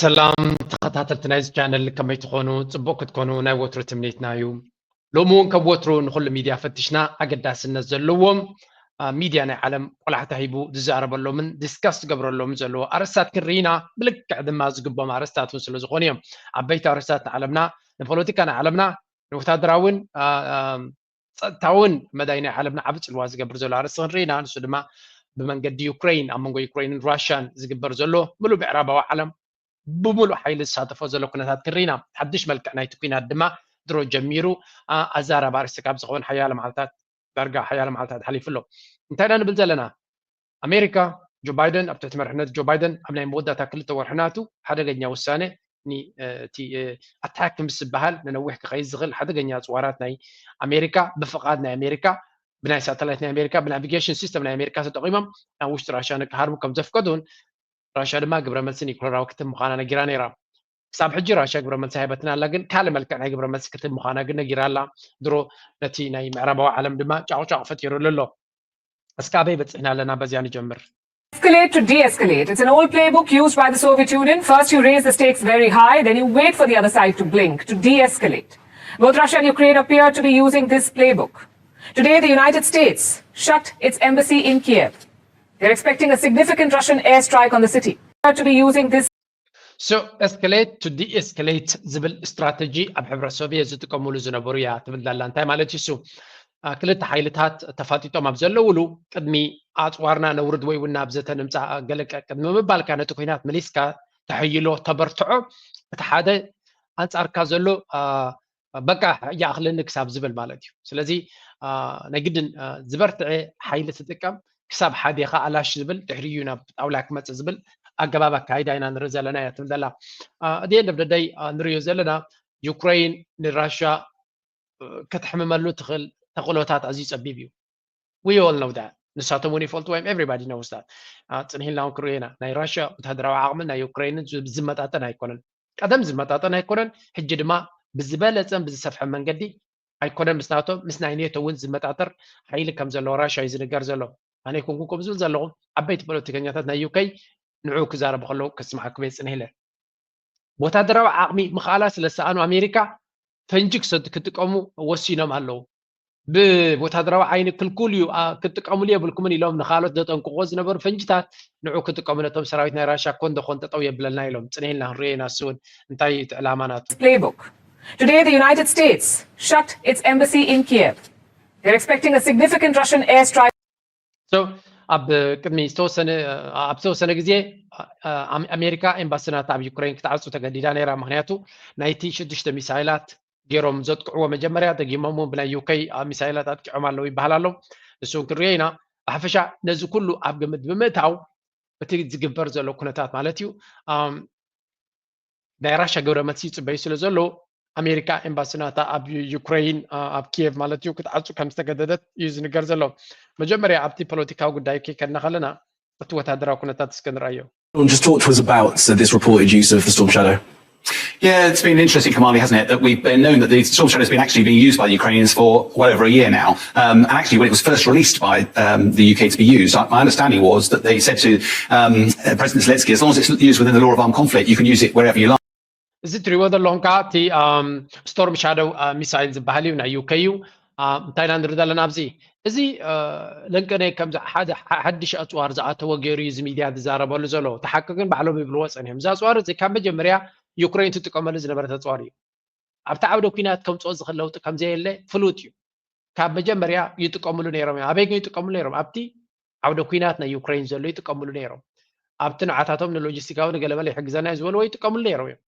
ሰላም ተኸታተልቲ ናይዚ ቻነል፣ ከመይ ትኾኑ? ጽቡቕ ክትኮኑ ናይ ወትሩ ትምኒትና እዩ። ሎሚ እውን ከም ወትሩ ንኹሉ ሚድያ ፈቲሽና ኣገዳስነት ዘለዎም፣ አ፣ ሚድያ ናይ ዓለም ቆላሕታ ሂቡ ዝዛረበሎምን ዲስካስ ዝገብረሎምን ዘለዎ ኣርእስታት ክንርኢ ኢና። ብልክዕ ድማ ዝግቦም ኣርእስታት እውን ስለ ዝኾኑ እዮም። ዓበይቲ ኣርእስታት ናይ ዓለምና፣ ንፖለቲካ ናይ ዓለምና፣ ንወታደራውን፣ አ፣ አ፣ ጸጥታውን መዳይ ናይ ዓለምና ዓቢ ጽልዋ ዝገብር ዘሎ ኣርእስቲ ክንርኢ ኢና። ንሱ ድማ ብመንገዲ ዩክሬን፣ ኣብ መንጎ ዩክሬንን ራሽያን ዝግበር ዘሎ ምሉእ ምዕራባዊ ዓለም ብምሉእ ሓይሊ ዝሳተፎ ዘሎ ኩነታት ክንርኢ ኢና። ሓድሽ መልክዕ ናይቲ ኩናት ድማ ድሮ ጀሚሩ፣ አ፣ ኣዛራቢ ኣርእስቲ ካብ ዝኸውን ሓያሎ መዓልታት፣ ዳርጋ ሓያሎ መዓልታት ሓሊፉ ኣሎ። እንታይ ኢና ንብል ዘለና? ኣሜሪካ፣ ጆ ባይደን፣ ኣብ ትሕቲ መሪሕነት ጆ ባይደን ኣብ ናይ መወዳእታ ክልተ ወርሒ ናቱ ሓደገኛ ውሳነ፣ ኒ-፣ እ፣ እቲ፣ እ፣ ኣታክ ምስ ዝበሃል ንነዊሕ ክኸይድ ዝኽእል ሓደገኛ ኣጽዋራት ናይ ኣሜሪካ፣ ብፍቓድ ናይ ኣሜሪካ፣ ብናይ ሳተላይት ናይ ኣሜሪካ፣ ብናቪጌሽን ሲስተም ናይ ኣሜሪካ ተጠቒሞም ናብ ውሽጢ ራሽያ ንክሃርቡ ከም ዘፍቀዱን፣ ራሽያ ድማ ግብረ መልሲ ኒኩለራዊ ክትህብ ምዃና ነጊራ ነይራ። ክሳብ ሕጂ ራሽያ ግብረ መልሲ ሃይበትና ኣላ፣ ግን ካልእ መልክዕ ናይ ግብረ መልሲ ክትህብ ምዃና ግን ነጊራ ኣላ። ድሮ ነቲ ናይ ምዕራባዊ ዓለም ድማ ጫቕጫቕ ፈጢሩሉ ኣሎ። እስከ ኣበይ በጺሕና ኣለና? በዚያ ንጀምር። Escalate to de-escalate. It's an old playbook used by the Soviet Union. First, you raise the stakes very high, then you wait for the other side to blink, to de-escalate. Both Russia and Ukraine appear to be using this playbook. Today, the United States shut its embassy in Kiev. They're expecting a significant Russian airstrike on the city. To be using this So escalate to de-escalate ዝብል ስትራተጂ ኣብ ሕብረት ሶቪየት ዝጥቀሙሉ ዝነበሩ እያ ትብል ዘላ። እንታይ ማለት እዩ እሱ? አ፣ ክልተ ሓይልታት ተፋጢጦም ኣብ ዘለውሉ፣ ቅድሚ ኣጽዋርና ነውርድ ወይ እውን ናብ ዘተ ንምጻእ ገለ ቀ-፣ ቅድሚ ምባልካ፣ ነቲ ኩናት መሊስካ ተሐይሎ፣ ተበርትዖ። እቲ ሓደ ኣንጻርካ ዘሎ፣ አ፣ በቃ ይኣኽለኒ ክሳብ ዝብል ማለት እዩ። ስለዚ፣ አ፣ ናይ ግድን፣ አ፣ ዝበርትዐ ሓይሊ ትጥቀም፣ ክሳብ ሓዴኻ ኣላሽ ዝብል፣ ድሕሪኡ ናብ ጣውላ ክመጽእ ዝብል ኣገባብ ኣካይዳ ኢና ንርኢ ዘለና እያ ትብል ዘላ። አ፣ at the end of the day፣ አ፣ ንርእዮ ዘለና ዩክሬን ንራሽያ፣ እ፣ ከተሕምመሉ ትኽእል ተኽእሎታት ኣዝዩ ጸቢብ እዩ። We all know that። ንሳቶም እውን ይፈልጥዎ እዮም። Everybody knows that። አ፣ ጽንሕ ኢልና እውን ክንርእዮ ኢና። ናይ ራሽያ ወታደራዊ ዓቕምን ናይ ዩክሬንን ዝ-፣ ዝመጣጠን ኣይኮነን። ቀደም ዝመጣጠን ኣይኮነን። ሕጂ ድማ ብዝበለጸን ብዝሰፍሐ መንገዲ ኣይኮነን ምስ ናቶ፣ ምስ ናይ ኔቶ እውን ዝመጣጠር ሓይሊ ከም ዘለዎ ራሽያ እዩ ዝንገር ዘሎ። ኣነ ኣይኮንኩን ከምኡ ዝብል ዘለኹ፣ ዓበይቲ ፖለቲከኛታት ናይ ዩከይ ንዕኡ ክዛረቡ ከለዉ ከስምዓኩም እየ ጽንሕ ኢለ። ወታደራዊ ዓቕሚ ምኽኣላ ስለ ዝሰኣኑ ኣሜሪካ ፈንጂ ክሰ-፣ ክጥቀሙ ወሲኖም ኣለዉ። ብወታደራዊ ዓይኒ ክልኩል እዩ፣ ኣ፣ ክትጥቀምሉ የብልኩምን ኢሎም ንኻልኦት ዘጠንቅቑዎ ዝነበሩ ፈንጅታት ንዑ ክጥቀሙ ነቶም ሰራዊት ናይ ራሽያ ኮን ደኾን ጠጠው የብለልና ኢሎም። ጽንሕ ኢልና ክንሪኦ ኢና እሱ እውን እንታይ እዩ እቲ ዕላማ ናቱ። Playbook. Today, the United States shut its embassy in Kiev. They're expecting a significant Russian airstrike. So ኣብ ቅድሚ ዝተወሰነ፣ ኣብ ዝተወሰነ ግዜ፣ ኣ-፣ ኣም-፣ ኣሜሪካ ኤምባሲ ናታ ኣብ ዩክሬን ክትዓጹ ተገዲዳ ነይራ። ምኽንያቱ ናይቲ ሽዱሽተ ሚሳይላት ገይሮም ዘጥቅዕዎ መጀመርያ፣ ደጊሞም እውን ብናይ ዩከይ፣ ኣ፣ ሚሳይላት ኣጥቂዖም ኣለዉ ይበሃል ኣሎ። ንሱ እውን ክንሪኦ ኢና። ብሓፈሻ ነዚ ኩሉ ኣብ ግምት ብምእታው፣ እቲ ዝግበር ዘሎ ኩነታት ማለት እዩ፣ ኣም፣ ናይ ራሽያ ግብረ መልሲ ይጽበዩ ስለ ዘለዉ፣ ኣሜሪካ ኤምባሲ ናታ ኣብ ዩ-፣ ዩክሬን፣ ኣ፣ ኣብ ኪየቭ ማለት እዩ፣ ክትዓጹ ከም ዝተገደደት እዩ ዝንገር ዘሎ። መጀመርያ ኣብቲ ፖለቲካዊ ጉዳይ ከይከድና ከለና፣ እቲ ወታደራዊ ኩነታት እስከ ንርኣዮ። Just talk to us about, so, this reported use of the Storm Shadow. Yeah, it's been interesting, Kamali, hasn't it? That we've been known that the Storm Shadow has been actually being used by the Ukrainians for well over a year now. Um, and actually, when it was first released by, um, the U K to be used, I, my understanding was that they said to, um, uh, President Zelensky, "As long as it's used within the law of armed conflict, you can use it wherever you like." እዚ እትሪእዎ ዘለኹም ከዓ እቲ፣ ኣም፣ ስቶርም ሻዶው፣ አ፣ ሚሳይል ዝበሃል እዩ፣ ናይ ዩከይ እዩ። አ፣ እንታይ ኢና ንርኢ ዘለና ኣብዚ? እዚ፣ አ፣ ለንቀነ ከምዚ ሓደ ሓ-፣ ሓድሽ ኣፅዋር ዝኣተወ ገይሩ እዩ እዚ ሚድያ ዝዛረበሉ ዘሎ። እቲ ሓቂ ግን ባዕሎም ይብልዎ ፀኒሖም። እዚ ኣፅዋር እዚ ካብ መጀመርያ ዩክሬን ትጥቀመሉ ዝነበረት ኣፅዋር እዩ። ኣብቲ ዓውደ ኲናት ከምፅኦ ዝኽእል ለውጢ ከምዘየለ ፍሉጥ እዩ። ካብ መጀመርያ ይጥቀምሉ ነይሮም እዮም። ኣበይ ግን ይጥቀምሉ ነይሮም? ኣብቲ ዓውደ ኲናት ናይ ዩክሬን ዘሎ ይጥቀምሉ ነይሮም። ኣብቲ ንዓታቶም ንሎጂስቲካዊ ንገለመለ ይሕግዘና እዩ ዝበልዎ ይጥቀምሉ ነይሮም እዮም።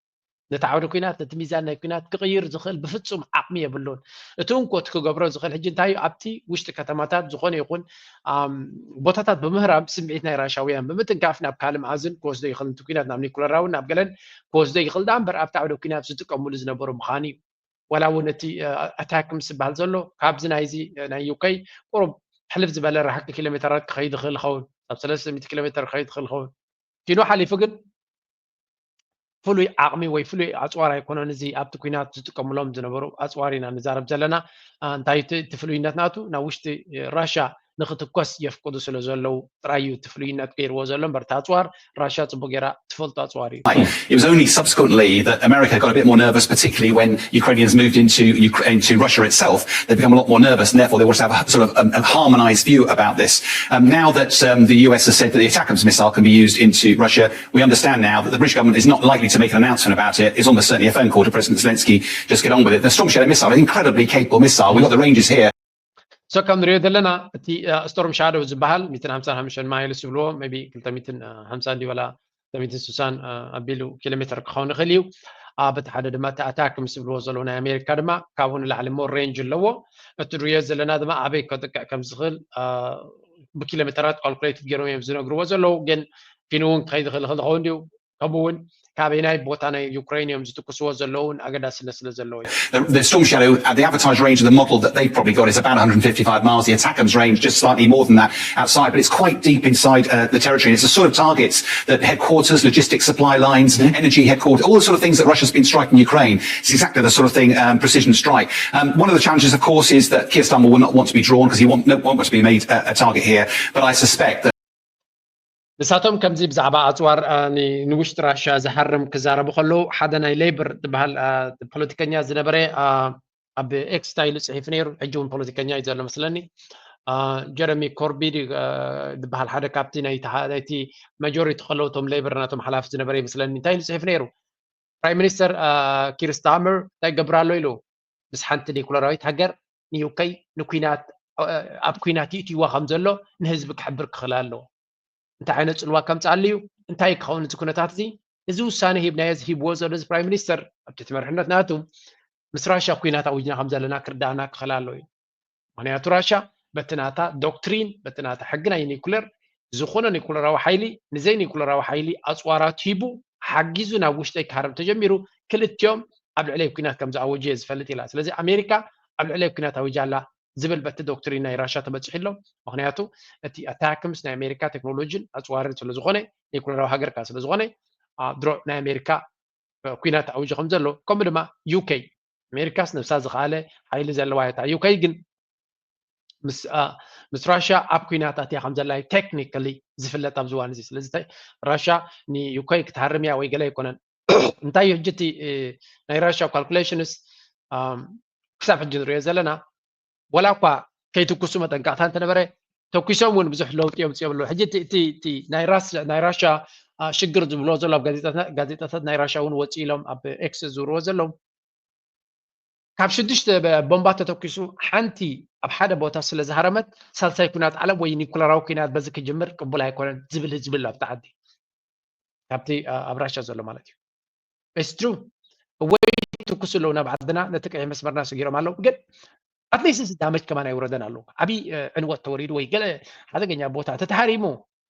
ነቲ ዓውደ ኲናት፣ ነቲ ሚዛን ናይ ኲናት ክቕይር ዝኽእል ብፍጹም ዓቕሚ የብሉን። እቲ እንኮ እቲ ክገብሮ ዝኽእል ሕጂ እንታይ እዩ? ኣብቲ ውሽጢ ከተማታት ዝኾነ ይኹን፣ ኣም፣ ቦታታት ብምህራም ስምዒት ናይ ራሻውያን ብምትንካፍ ናብ ካልእ መኣዝን ክወስዶ ይኽእል። ነቲ ኲናት ናብ ኒኩለራውን ናብ ገለን ክወስዶ ይኽእል። ደኣ እምበር ኣብቲ ዓውደ ኲናት ዝጥቀምሉ ዝነበሩ ምዃኑ እዩ። ዋላ እውን እቲ፣ እ፣ ኣታክ ምስ ዝበሃል ዘሎ ካብዚ ናይዚ፣ እ፣ ናይ ዩከይ ቁሩብ ሕልፍ ዝበለ ርሕቂ ኪሎ ሜተራት ክኸይድ ይኽእል ይኸውን፣ ኣብ ሰለስተ ሚእቲ ኪሎ ሜተር ክኸይድ ይኽእል ይኸውን። ኪኖ ሓሊፉ ግን ፍሉይ ዓቕሚ ወይ ፍሉይ ኣፅዋር ኣይኮነን። እዚ ኣብቲ ኲናት ዝጥቀምሎም ዝነበሩ ኣፅዋር ኢና ንዛረብ ዘለና። እ፣ እንታይ እቲ፣ እቲ ፍሉይነት ናቱ? ናብ ውሽጢ፣ እ፣ ራሽያ ንክትኮስ የፍቅዱ ስለ ዘለዉ ጥራይ እዩ እቲ ፍሉይነት ገይርዎ ዘሎ እምበር እቲ ኣፅዋር ራሽያ ፅቡቅ ገይራ ትፈልጦ ኣፅዋር እዩ። It was only subsequently that America got a bit more nervous, particularly when Ukrainians moved into Ukraine, into Russia itself. They become a lot more nervous, and therefore they want to have a sort of um, a harmonized view about this. Um, now that um, the U S has said that the ATACMS missile can be used into Russia, we understand now that the British government is not likely to make an announcement about it. It's almost certainly a phone call to President Zelensky. Just get on with it. The Storm Shadow missile, an incredibly capable missile. We've got the ranges here. So ከም ንሪኦ ዘለና እቲ ስቶርም ሻዶ ዝበሃል ሚትን ሓምሳን ሓሙሽተን ማይልስ ዝብልዎ ቢ ክልተ ሚትን ሓምሳ እንዲ ወላ ሚትን ስሳን ኣቢሉ ኪሎ ሜትር ክኸውን ይኽእል እዩ። በቲ ሓደ ድማ እቲ ኣታክ ምስ ዝብልዎ ዘለዉ ናይ ኣሜሪካ ድማ ካብኡ ንላዕሊ ሞ ሬንጅ ኣለዎ። እቲ ንሪኦ ዘለና ድማ ኣበይ ከጥቅዕ ከም ዝኽእል ብኪሎ ሜትራት ካልኩሌትድ ገይሮም እዮም ዝነግርዎ ዘለዉ። ግን ፊኑ እውን ክኸይድ ይኽእል ይኽእል ዝኸውን ድዩ? ከምኡ እውን ካበይናይ ቦታ ናይ ዩክሬን እዮም ዝትኩስዎ ዘለውን ኣገዳስነት ስለ ዘለዎ እዩ። The, the Storm Shadow, uh, the advertised range of the model that they've probably got is about one hundred fifty-five miles. The ATACMS range just slightly more than that outside, but it's quite deep inside uh, the territory. It's the sort of targets that headquarters, logistics, supply lines, energy headquarters, all the sort of things that Russia's been striking Ukraine. It's exactly the sort of thing, um, precision strike. Um, one of the challenges, of course, is that Keir Starmer will not want to be drawn because he won't, won't want to be made a, a target here. But I suspect that ንሳቶም ከምዚ ብዛዕባ ኣፅዋር ንውሽጢ ራሻ ዝሃርም ክዛረቡ ከለዉ ሓደ ናይ ሌብር ዝበሃል ፖለቲከኛ ዝነበረ ኣብ ኤክስ እንታይ ኢሉ ፅሒፉ ነይሩ። ሕጂ እውን ፖለቲከኛ እዩ ዘሎ መስለኒ። ጀረሚ ኮርቢድ ዝበሃል ሓደ ካብቲ ናይቲ መጆሪቲ ከለዉ እቶም ሌብር ናቶም ሓላፊ ዝነበረ ይመስለኒ እንታይ ኢሉ ፅሒፉ ነይሩ። ፕራይም ሚኒስተር ኪር ስታርመር እንታይ ይገብር ኣሎ ኢሉ ምስ ሓንቲ ኒኩለራዊት ሃገር ንዩከይ ንኩናት ኣብ ኩናት ይእትይዋ ከም ዘሎ ንህዝቢ ክሕብር ክኽእል ኣለዎ። እንታይ ዓይነት ፅልዋ ከምፅኣሉ እዩ? እንታይ ክኸውን እዚ ኩነታት እዚ? እዚ ውሳነ ሂብናዮ እዚ ሂብዎ ዘሎ እዚ ፕራይም ሚኒስተር ኣብ ትሕቲ መርሕነት ናቱ ምስ ራሻ ኩናት ኣዊጅና ከም ዘለና ክርዳእና ክኽእል ኣሎ እዩ። ምክንያቱ ራሻ በቲ ናታ ዶክትሪን በቲ ናታ ሕጊ ናይ ኒኩሌር ዝኾነ ኒኩለራዊ ሓይሊ ንዘይ ኒኩለራዊ ሓይሊ ኣፅዋራት ሂቡ ሓጊዙ ናብ ውሽጠይ ክሃርም ተጀሚሩ ክልቲኦም ኣብ ልዕለይ ኩናት ከም ዝኣወጁ እየ ዝፈልጥ ኢላ። ስለዚ ኣሜሪካ ኣብ ልዕለይ ኩናት ኣዊጃ ኣላ ዝብል በቲ ዶክትሪን ናይ ራሻ ተበፂሑ ኣሎ። ምክንያቱ እቲ ኣታክምስ ናይ ኣሜሪካ ቴክኖሎጂን ኣፅዋርን ስለዝኾነ ኒኩለራዊ ሃገር ከዓ ስለዝኾነ ድሮ ናይ ኣሜሪካ ኩናት ኣውጁ ከም ዘሎ ከምኡ ድማ ዩኬ ኣሜሪካስ ነብሳ ዝኸኣለ ሓይሊ ዘለዋ እያ። እታ ዩኬ ግን ምስ ራሽያ ኣብ ኩናት ኣትያ ከም ዘላ እዩ ቴክኒካሊ ዝፍለጥ ኣብዚ እዋን እዚ። ስለዚ ራሽያ ንዩኬ ክትሃርም እያ ወይ ገለ ኣይኮነን። እንታይ እዩ ሕጂ እቲ ናይ ራሽያ ካልኩሌሽንስ ክሳብ ሕጂ ንሪኦ ዘለና ወላ እኳ ከይትኩሱ መጠንቀቕታ እንተነበረ ተኩሶም እውን ብዙሕ ለውጢ የምፅኦም ኣለዉ። ሕጂ እቲ ናይ ራሽያ ሽግር ዝብልዎ ዘሎ ኣብ ጋዜጣታት ናይ ራሽያ እውን ወፂ ኢሎም ኣብ ኤክስ ዝዝውርዎ ዘለዉ ካብ ሽዱሽተ ቦምባ ተተኪሱ ሓንቲ ኣብ ሓደ ቦታ ስለ ዝሃረመት ሳልሳይ ኩናት ዓለም ወይ ኒኩለራዊ ኩናት በዚ ክጅምር ቅቡል ኣይኮነን ዝብል ህዝቢ ኣሎ ኣብቲ ዓዲ ካብቲ ኣብ ራሽያ ዘሎ ማለት እዩ። It's true ወይ ትኩስ ኣለዉ ናብ ዓድና ነቲ ቀይሕ መስመርና ሰጊሮም ኣለዉ ግን ኣትሊስት እዚ ዳመጅ ከማን ኣይውረደን ኣለዉ ዓብዪ ዕንወት ተወሪዱ ወይ ገለ ሓደገኛ ቦታ ተተሃሪሙ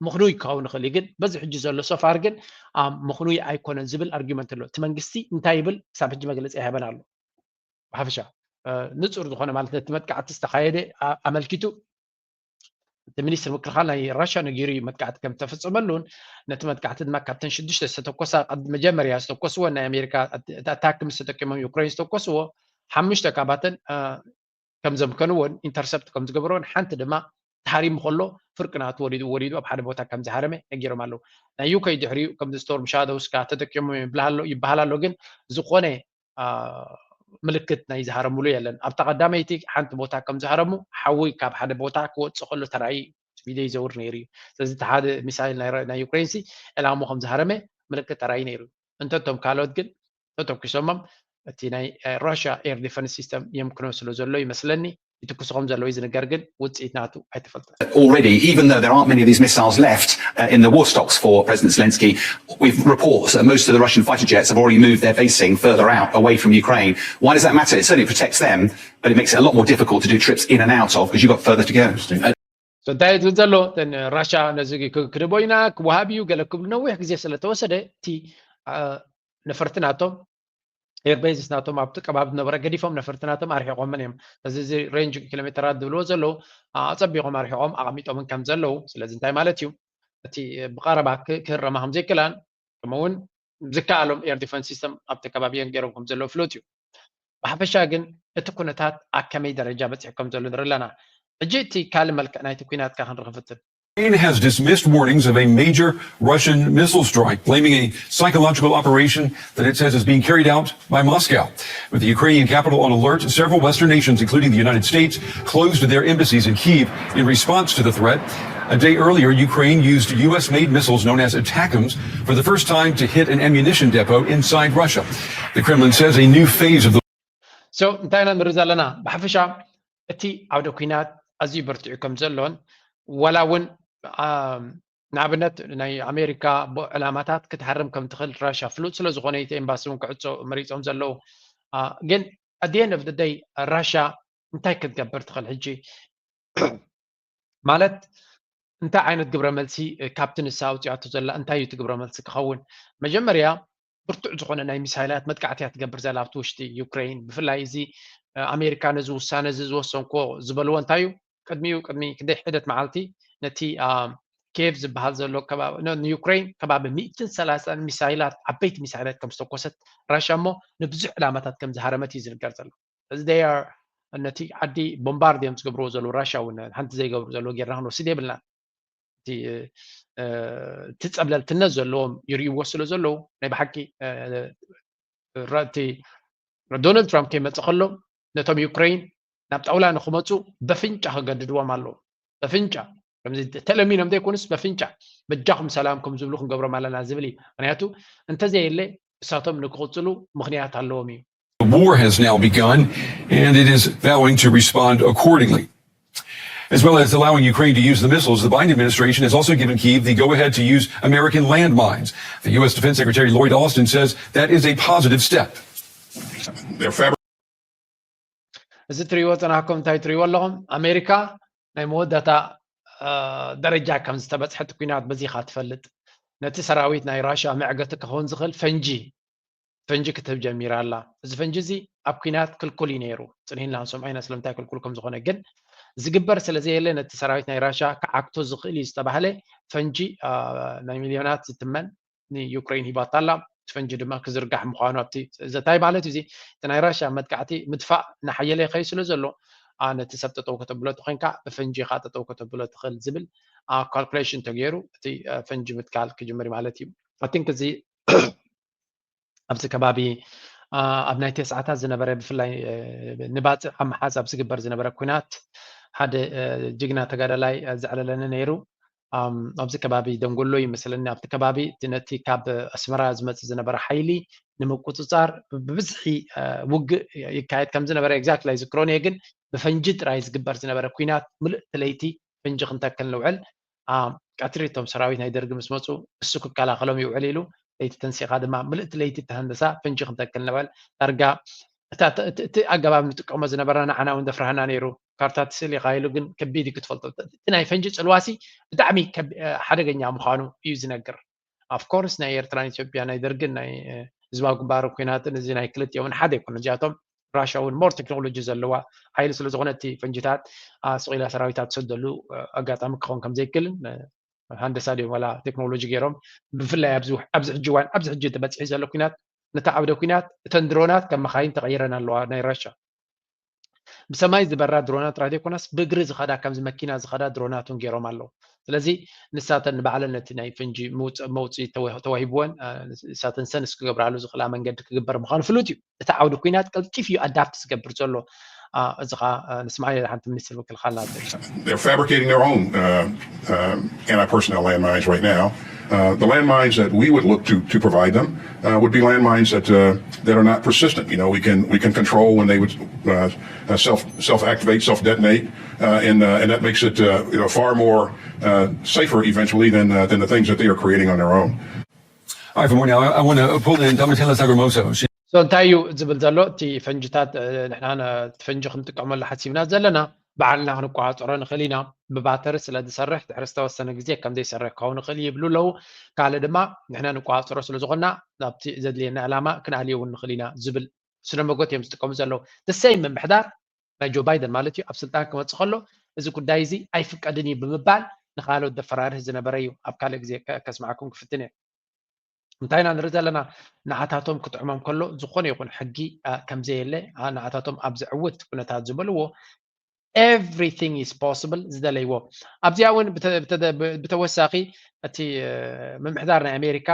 ምኽኑይ ክኸውን ይኽእል እዩ ግን በዚ ሕጂ ዘሎ ሶፋር ግን ምኽኑይ ኣይኮነን ዝብል ኣርጊመንት ኣሎ። እቲ መንግስቲ እንታይ ይብል ክሳብ ሕጂ መግለፂ ኣይሃበን ኣሎ። ብሓፈሻ ንፁር ዝኾነ ማለት ነቲ መጥቃዕቲ ዝተኻየደ ኣመልኪቱ እቲ ሚኒስትር ምክልኻል ናይ ራሽያ ነጊሩ እዩ መጥቃዕቲ ከም ዝተፈፀመሉን ነቲ መጥቃዕቲ ድማ ካብተን ሽዱሽተ ዝተተኮሳ መጀመርያ ዝተኮስዎ ናይ ኣሜሪካ ኣታክ ምስ ተጠቂሞም ዩክሬን ዝተኮስዎ ሓሙሽተ ካባተን ከም ዘምከንዎን ኢንተርሰፕት ከም ዝገበርዎን ሓንቲ ድማ ተሃሪሙ ከሎ ፍርቂ ናቱ ወሪዱ ወሪዱ ኣብ ሓደ ቦታ ከም ዝሃረመ ነጊሮም ኣለዉ። ናይ ዩኬ ድሕሪኡ ከምዚ ስቶርም ሻዶውስ ከዓ ተጠቂሞም ይበሃል ኣሎ ግን ዝኾነ ምልክት ናይ ዝሃረምሉ የለን። ኣብታ ቀዳመይቲ ሓንቲ ቦታ ከም ዝሃረሙ ሓዊ ካብ ሓደ ቦታ ክወፅእ ከሎ ተራእዩ ቪድዮ ይዘውር ነይሩ እዩ። ስለዚ እቲ ሓደ ሚሳይል ናይ ዩክሬን ሲ ዕላሙ ከም ዝሃረመ ምልክት ተራእዩ ነይሩ። እንተቶም ካልኦት ግን ተተኩሶሞም እቲ ናይ ራሽያ ኤር ዲፈንስ ሲስተም የምክኖ ስለ ዘሎ ይመስለኒ ይትኩሱ ከም ዘለዉ ዝንገር ግን ውፅኢት ናቱ ኣይተፈልጠን። Already, even though there aren't many of these missiles left uh, in the war stocks for President Zelensky, we've reports that most of the Russian fighter jets have already moved their basing further out away from Ukraine. Why does that matter? It certainly protects them, but it makes it a lot more difficult to do trips in and out of because you've got further to go. እንታይ ዝብል ዘሎ ራሻ ነዚ ክድቦ ኢና ክወሃብ እዩ ገለ ክብሉ ነዊሕ ግዜ ስለተወሰደ እቲ ነፈርቲ ናቶም ኤርቤዝስ ናቶም ኣብቲ ከባቢ ዝነበረ ገዲፎም ነፈርቲ ናቶም ኣርሒቆምን እዮም። እዚ እዚ ሬንጅ ኪሎ ሜትራት ዝብልዎ ዘለዉ ኣፀቢቆም ኣርሒቆም ኣቐሚጦምን ከም ዘለዉ ስለዚ እንታይ ማለት እዩ እቲ ብቀረባ ክህረማ ከም ዘይክላን ከምኡ እውን ዝከኣሎም ኤር ዲፈንስ ሲስተም ኣብቲ ከባቢ የንገሮም ከም ዘለዉ ፍሉጥ እዩ። ብሓፈሻ ግን እቲ ኩነታት ኣብ ከመይ ደረጃ በፂሑ ከም ዘሎ ንርኢ ኣለና። ሕጂ እቲ ካልእ መልክዕ ናይቲ ኩናት ከ ክንርኢ ክንፍትን። Ukraine has dismissed warnings of a major Russian missile strike, blaming a psychological operation that it says is being carried out by Moscow. With the Ukrainian capital on alert, several Western nations, including the United States, closed their embassies in Kyiv in response to the threat. A day earlier, Ukraine used U S made missiles known as ATACMS for the first time to hit an ammunition depot inside Russia. The Kremlin says a new phase of the So እንታይ ኢና ንርኢ ዘለና? ብሓፈሻ እቲ ዓውደ ኩናት ኣዝዩ በርቲዑ ከም ዘሎን ዋላ እውን ንኣብነት ናይ ኣሜሪካ ዕላማታት ክትሃርም ከም ትኽእል ራሻ ፍሉጥ ስለ ዝኾነ እቲ ኤምባሲ እውን ክዕጾ መሪጾም ዘለዉ። ግን ኣት ኤንድ ኦፍ ደይ ራሻ እንታይ ክትገብር ትኽእል ሕጂ? ማለት እንታይ ዓይነት ግብረ መልሲ ካብቲ ንሳ ኣውፅኣቶ ዘላ እንታይ እዩ እቲ ግብረ መልሲ ክኸውን? መጀመርያ ብርቱዕ ዝኾነ ናይ ሚሳይላት መጥቃዕቲ እያ ትገብር ዘላ ኣብቲ ውሽጢ ዩክሬን። ብፍላይ እዚ ኣሜሪካ ነዚ ውሳነ እዚ ዝወሰንኮ ዝበልዎ እንታይ እዩ? ቅድሚኡ ቅድሚ ክንደይ ሒደት መዓልቲ ነቲ ኬቭ ዝበሃል ዘሎ ንዩክሬን ከባቢ ሚእትን ሰላሳን ሚሳይላት ዓበይቲ ሚሳይላት ከም ዝተኮሰት ራሻ እሞ ንብዙሕ ዕላማታት ከም ዝሃረመት እዩ ዝንገር ዘሎ። እዚ they are ነቲ ዓዲ ቦምባርድ እዮም ዝገብርዎ ዘለዉ ራሻ እውን ሓንቲ ዘይገብሩ ዘለዉ ጌርና ክንወስድ የብልና። እቲ ጸብለልትነት ዘለዎም ይርእይዎ ስለ ዘለዉ ናይ ብሓቂ እቲ ዶናልድ ትራምፕ ከይመፀ ከሎ ነቶም ዩክሬን ናብ ጣውላ ንክመፁ በፍንጫ ክገድድዎም ኣለዎም። በፍንጫ ከምዚ ተለሚኖም ዘይኮኑስ በፍንጫ በጃኹም ሰላም ከም ዝብሉ ክንገብሮም ኣለና ዝብል እዩ። ምክንያቱ እንተዘየለ እሳቶም ንክቕፅሉ ምክንያት ኣለዎም እዩ። The war has now begun, and it is vowing to respond accordingly. As well as allowing Ukraine to use the missiles, the Biden administration has also given Kyiv the go ahead to use American landmines. The U S Defense Secretary Lloyd Austin says that is a positive step. እዚ ትሪእዎ ፀናሕኩም እንታይ ትሪእዎ ኣለኹም? ኣሜሪካ ናይ መወዳእታ ደረጃ ከም ዝተበፅሐት ኩናት በዚኻ ትፈልጥ። ነቲ ሰራዊት ናይ ራሽያ መዕገቲ ክኸውን ዝኽእል ፈንጂ ፈንጂ ክትህብ ጀሚራ ኣላ። እዚ ፈንጂ እዚ ኣብ ኩናት ክልኩል እዩ ነይሩ። ፅንሒልና ክንሰምዖ ኢና ስለምንታይ ክልኩል ከም ዝኾነ። ግን ዝግበር ስለ ዘየለ ነቲ ሰራዊት ናይ ራሽያ ክዓግቶ ዝኽእል እዩ ዝተባህለ ፈንጂ ናይ ሚልዮናት ዝትመን ንዩክሬን ሂባታ ኣላ። እቲ ፈንጂ ድማ ክዝርጋሕ ምዃኑ ኣብቲ ዘታይ ማለት እዩ። እዚ እቲ ናይ ራሽያ መጥቃዕቲ ምድፋእ እናሓየለ ይኸይድ ስለ ዘሎ ነቲ ሰብ ጠጠው ከተብሎ ተኾይንካ ብፈንጂ ኢኻ ጠጠው ከተብሎ ትኽእል ዝብል ካልኩሌሽን ተገይሩ እቲ ፈንጂ ምትካል ክጅምር ማለት እዩ። I think እዚ ኣብዚ ከባቢ ኣብ ናይ ተስዓታት ዝነበረ ብፍላይ ንባፅዕ ኣብ ምሓዝ ኣብ ዝግበር ዝነበረ ኩናት ሓደ ጅግና ተጋዳላይ ዘዕለለኒ ነይሩ። ኣብዚ ከባቢ ደንጎሎ ይመስለኒ ኣብቲ ከባቢ ነቲ ካብ ኣስመራ ዝመፅእ ዝነበረ ሓይሊ ንምቁፅፃር ብብዝሒ ውግእ ይካየድ ከም ዝነበረ exactly ኣይዝክሮን እየ፣ ግን ብፈንጂ ጥራይ ዝግበር ዝነበረ ኩናት ምልእቲ ለይቲ ፈንጂ ክንተክል ንውዕል። ቀትሪ እቶም ሰራዊት ናይ ደርጊ ምስ መፁ እሱ ክከላኸሎም ይውዕል ኢሉ ለይቲ ተንሲኻ ድማ ምልእቲ ለይቲ ተሃንደሳ ፈንጂ ክንተክል ንውዕል። ዳርጋ እቲ ኣገባብ ንጥቀሞ ዝነበርና ንዓና እውን ዘፍርሃና ነይሩ። ካርታ ትስእል ኢኻ ኢሉ ግን ከቢድ እዩ ክትፈልጦ። እቲ ናይ ፈንጂ ፅልዋሲ ብጣዕሚ ሓደገኛ ምዃኑ እዩ ዝነግር። Of course ናይ ኤርትራን ኢትዮጵያ ናይ ደርግን ናይ ህዝባዊ ግንባር ኩናትን እዚ ናይ ክልቲኦምን ሓደ ኣይኮነ። እዚኣቶም ራሽያ እውን more ቴክኖሎጂ ዘለዋ ሓይሊ ስለ ዝኾነ እቲ ፈንጂታት ስቕ ኢላ ሰራዊታት ትሰደሉ ኣጋጣሚ ክኸውን ከም ዘይክእልን ሃንደሳ ድዮም ዋላ ቴክኖሎጂ ገይሮም ብፍላይ ኣብዚ ሕጂ እዋን ኣብዚ ሕጂ ተበፅሒ ዘሎ ኩናት ነቲ ዓውደ ኩናት እተን ድሮናት ከም መኻይን ተቐይረን ኣለዋ ናይ ራሽያ። ብሰማይ ዝበራ ድሮናት ጥራይ ዘይኮናስ ብእግሪ ዝኸዳ ከምዚ መኪና ዝኸዳ ድሮናት እውን ገይሮም ኣለዉ። ስለዚ ንሳተን ንባዕለን ነቲ ናይ ፈንጂ መውፅኢ ተዋሂብወን ንሳተን ሰንስ ክገብራሉ ዝኽእላ መንገዲ ክግበር ምዃኑ ፍሉጥ እዩ። እቲ ዓውዲ ኩናት ቀልጢፍ እዩ ኣዳፕት ዝገብር ዘሎ። እዚ ከዓ ንስማዕ ሓንቲ ሚኒስትር ምክልኻል ናት። They're fabricating their own uh, uh, anti-personnel landmines right now. Uh, the landmines that we would look to to provide them uh, would be landmines that uh, that are not persistent. You know, we can we can control when they would uh, uh, self self activate, self detonate, uh, and uh, and that makes it uh, you know, far more uh, safer eventually than uh, than the things that they are creating on their own. All right, for more now, I, I want to pull in Donatella Sagromoso. She So እንታይ እዩ ዝብል ዘሎ? እቲ ፈንጅታት ንሕና እቲ ፈንጂ ክንጥቀመሉ ሓሲብና ዘለና ባዕልና ክንቋፀሮ ንኽእል ኢና። ብባተሪ ስለ ዝሰርሕ ድሕሪ ዝተወሰነ ግዜ ከም ዘይሰርሕ ክኸውን ይኽእል ይብሉ ኣለዉ። ካልእ ድማ ንሕና ንቋፀሮ ስለ ዝኾንና ናብቲ ዘድልየና ዕላማ ክንኣልዮ እውን ንኽእል ኢና ዝብል ስነ መጎት እዮም ዝጥቀሙ ዘለዉ። The same ምምሕዳር ናይ ጆ ባይደን ማለት እዩ ኣብ ስልጣን ክመፅእ ከሎ እዚ ጉዳይ እዚ ኣይፍቀድን እዩ ብምባል ንካልኦት ዘፈራርህ ዝነበረ እዩ። ኣብ ካልእ ግዜ ከስምዓኩም ክፍትን እየ። እንታይ ኢና ንርኢ ዘለና? ንዓታቶም ክጥዕሞም ከሎ ዝኾነ ይኹን ሕጊ ከም ዘየለ ንዓታቶም ኣብ ዘዕውት ኩነታት ዝበልዎ Everything is possible ዝደለይዎ ኣብዚኣ እውን ብተወሳኺ እቲ ምምሕዳር ናይ ኣሜሪካ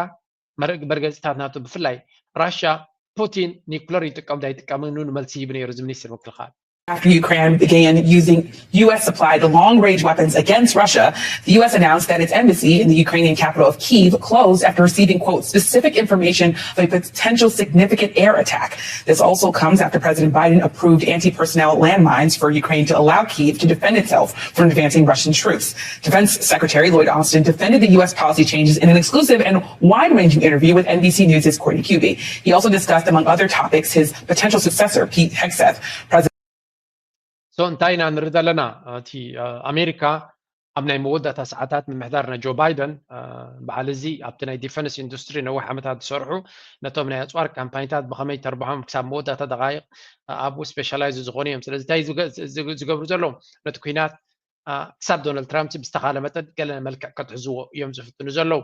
መርገፂታት ናቱ ብፍላይ ራሽያ ፑቲን ኒኩለር ይጥቀም ዳይጥቀም ኑ መልሲ ሂቡ ነይሩ እዚ ሚኒስትር ምክልኻል After Ukraine began using U S supplied long range weapons against Russia, the U S announced that its embassy in the Ukrainian capital of Kyiv closed after receiving, quote, specific information of a potential significant air attack. This also comes after President Biden approved anti personnel landmines for Ukraine to allow Kyiv to defend itself from advancing Russian troops. Defense Secretary Lloyd Austin defended the U S policy changes in an exclusive and wide ranging interview with N B C News' Courtney Kube. He also discussed, among other topics, his potential successor, Pete Hegseth. President so እንታይ ኢና ንርኢ ዘለና እቲ ኣሜሪካ ኣብ ናይ መወዳእታ ሰዓታት ምምሕዳር ናይ ጆ ባይደን በዓል እዚ ኣብቲ ናይ ዲፈንስ ኢንዱስትሪ ነዊሕ ዓመታት ዝሰርሑ ነቶም ናይ ኣፅዋር ካምፓኒታት ብኸመይ ተርብሖም ክሳብ መወዳእታ ደቃይቕ ኣብኡ ስፔሻላይዝ ዝኾኑ እዮም ስለዚ እንታይ ዝገብሩ ዘለዉ ነቲ ኩናት ክሳብ ዶናልድ ትራምፕ ብዝተኻለ መጠን ገለ መልክዕ ከትሕዝዎ እዮም ዝፍትኑ ዘለዉ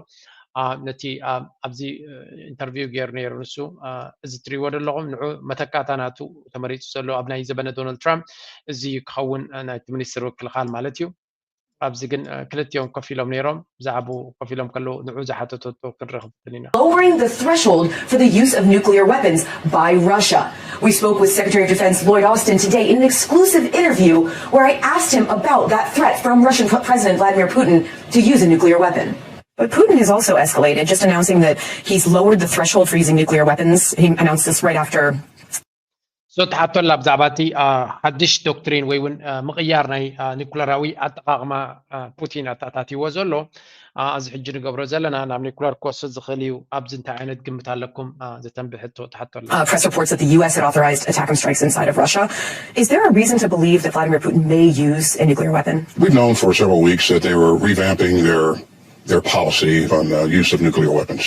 ነቲ ኣብዚ ኢንተርቪው ገይሩ ነይሩ ንሱ እዚ ትሪዎ ዘለኹም ንዑ መተካእታ ናቱ ተመሪፁ ዘሎ ኣብ ናይ ዘበነ ዶናልድ ትራምፕ እዚ ክኸውን ናይቲ ሚኒስትር ምክልኻል ማለት እዩ ኣብዚ ግን ክልቲኦም ኮፍ ኢሎም ነይሮም ብዛዕባኡ ኮፍ ኢሎም ከለዉ ንዑ ዝሓተተቶ ክንረኽብ ኢና Lowering the threshold for the use of nuclear weapons by Russia. We spoke with Secretary of Defense Lloyd Austin today in an exclusive interview where I asked him about that threat from Russian President Vladimir Putin to use a nuclear weapon. But Putin has also escalated, just announcing that he's lowered the threshold for using nuclear weapons. He announced this right after. So ትሓቶላ ብዛዕባ እቲ ሓድሽ ዶክትሪን ወይ እውን ምቕያር ናይ ኒኩለራዊ ኣጠቓቕማ ፑቲን ኣተኣታቲዎ ዘሎ እዚ ሕጂ ንገብሮ ዘለና ናብ ኒኩለር ክወስድ ዝኽእል እዩ ኣብዚ እንታይ ዓይነት ግምት ኣለኩም ዘተንብሕቶ ትሓቶላ Press reports that the U S had authorized attack and strikes inside of Russia. Is there a reason to believe that Vladimir Putin may use a nuclear weapon? We've known for several weeks that they were revamping their their policy on the use of nuclear weapons.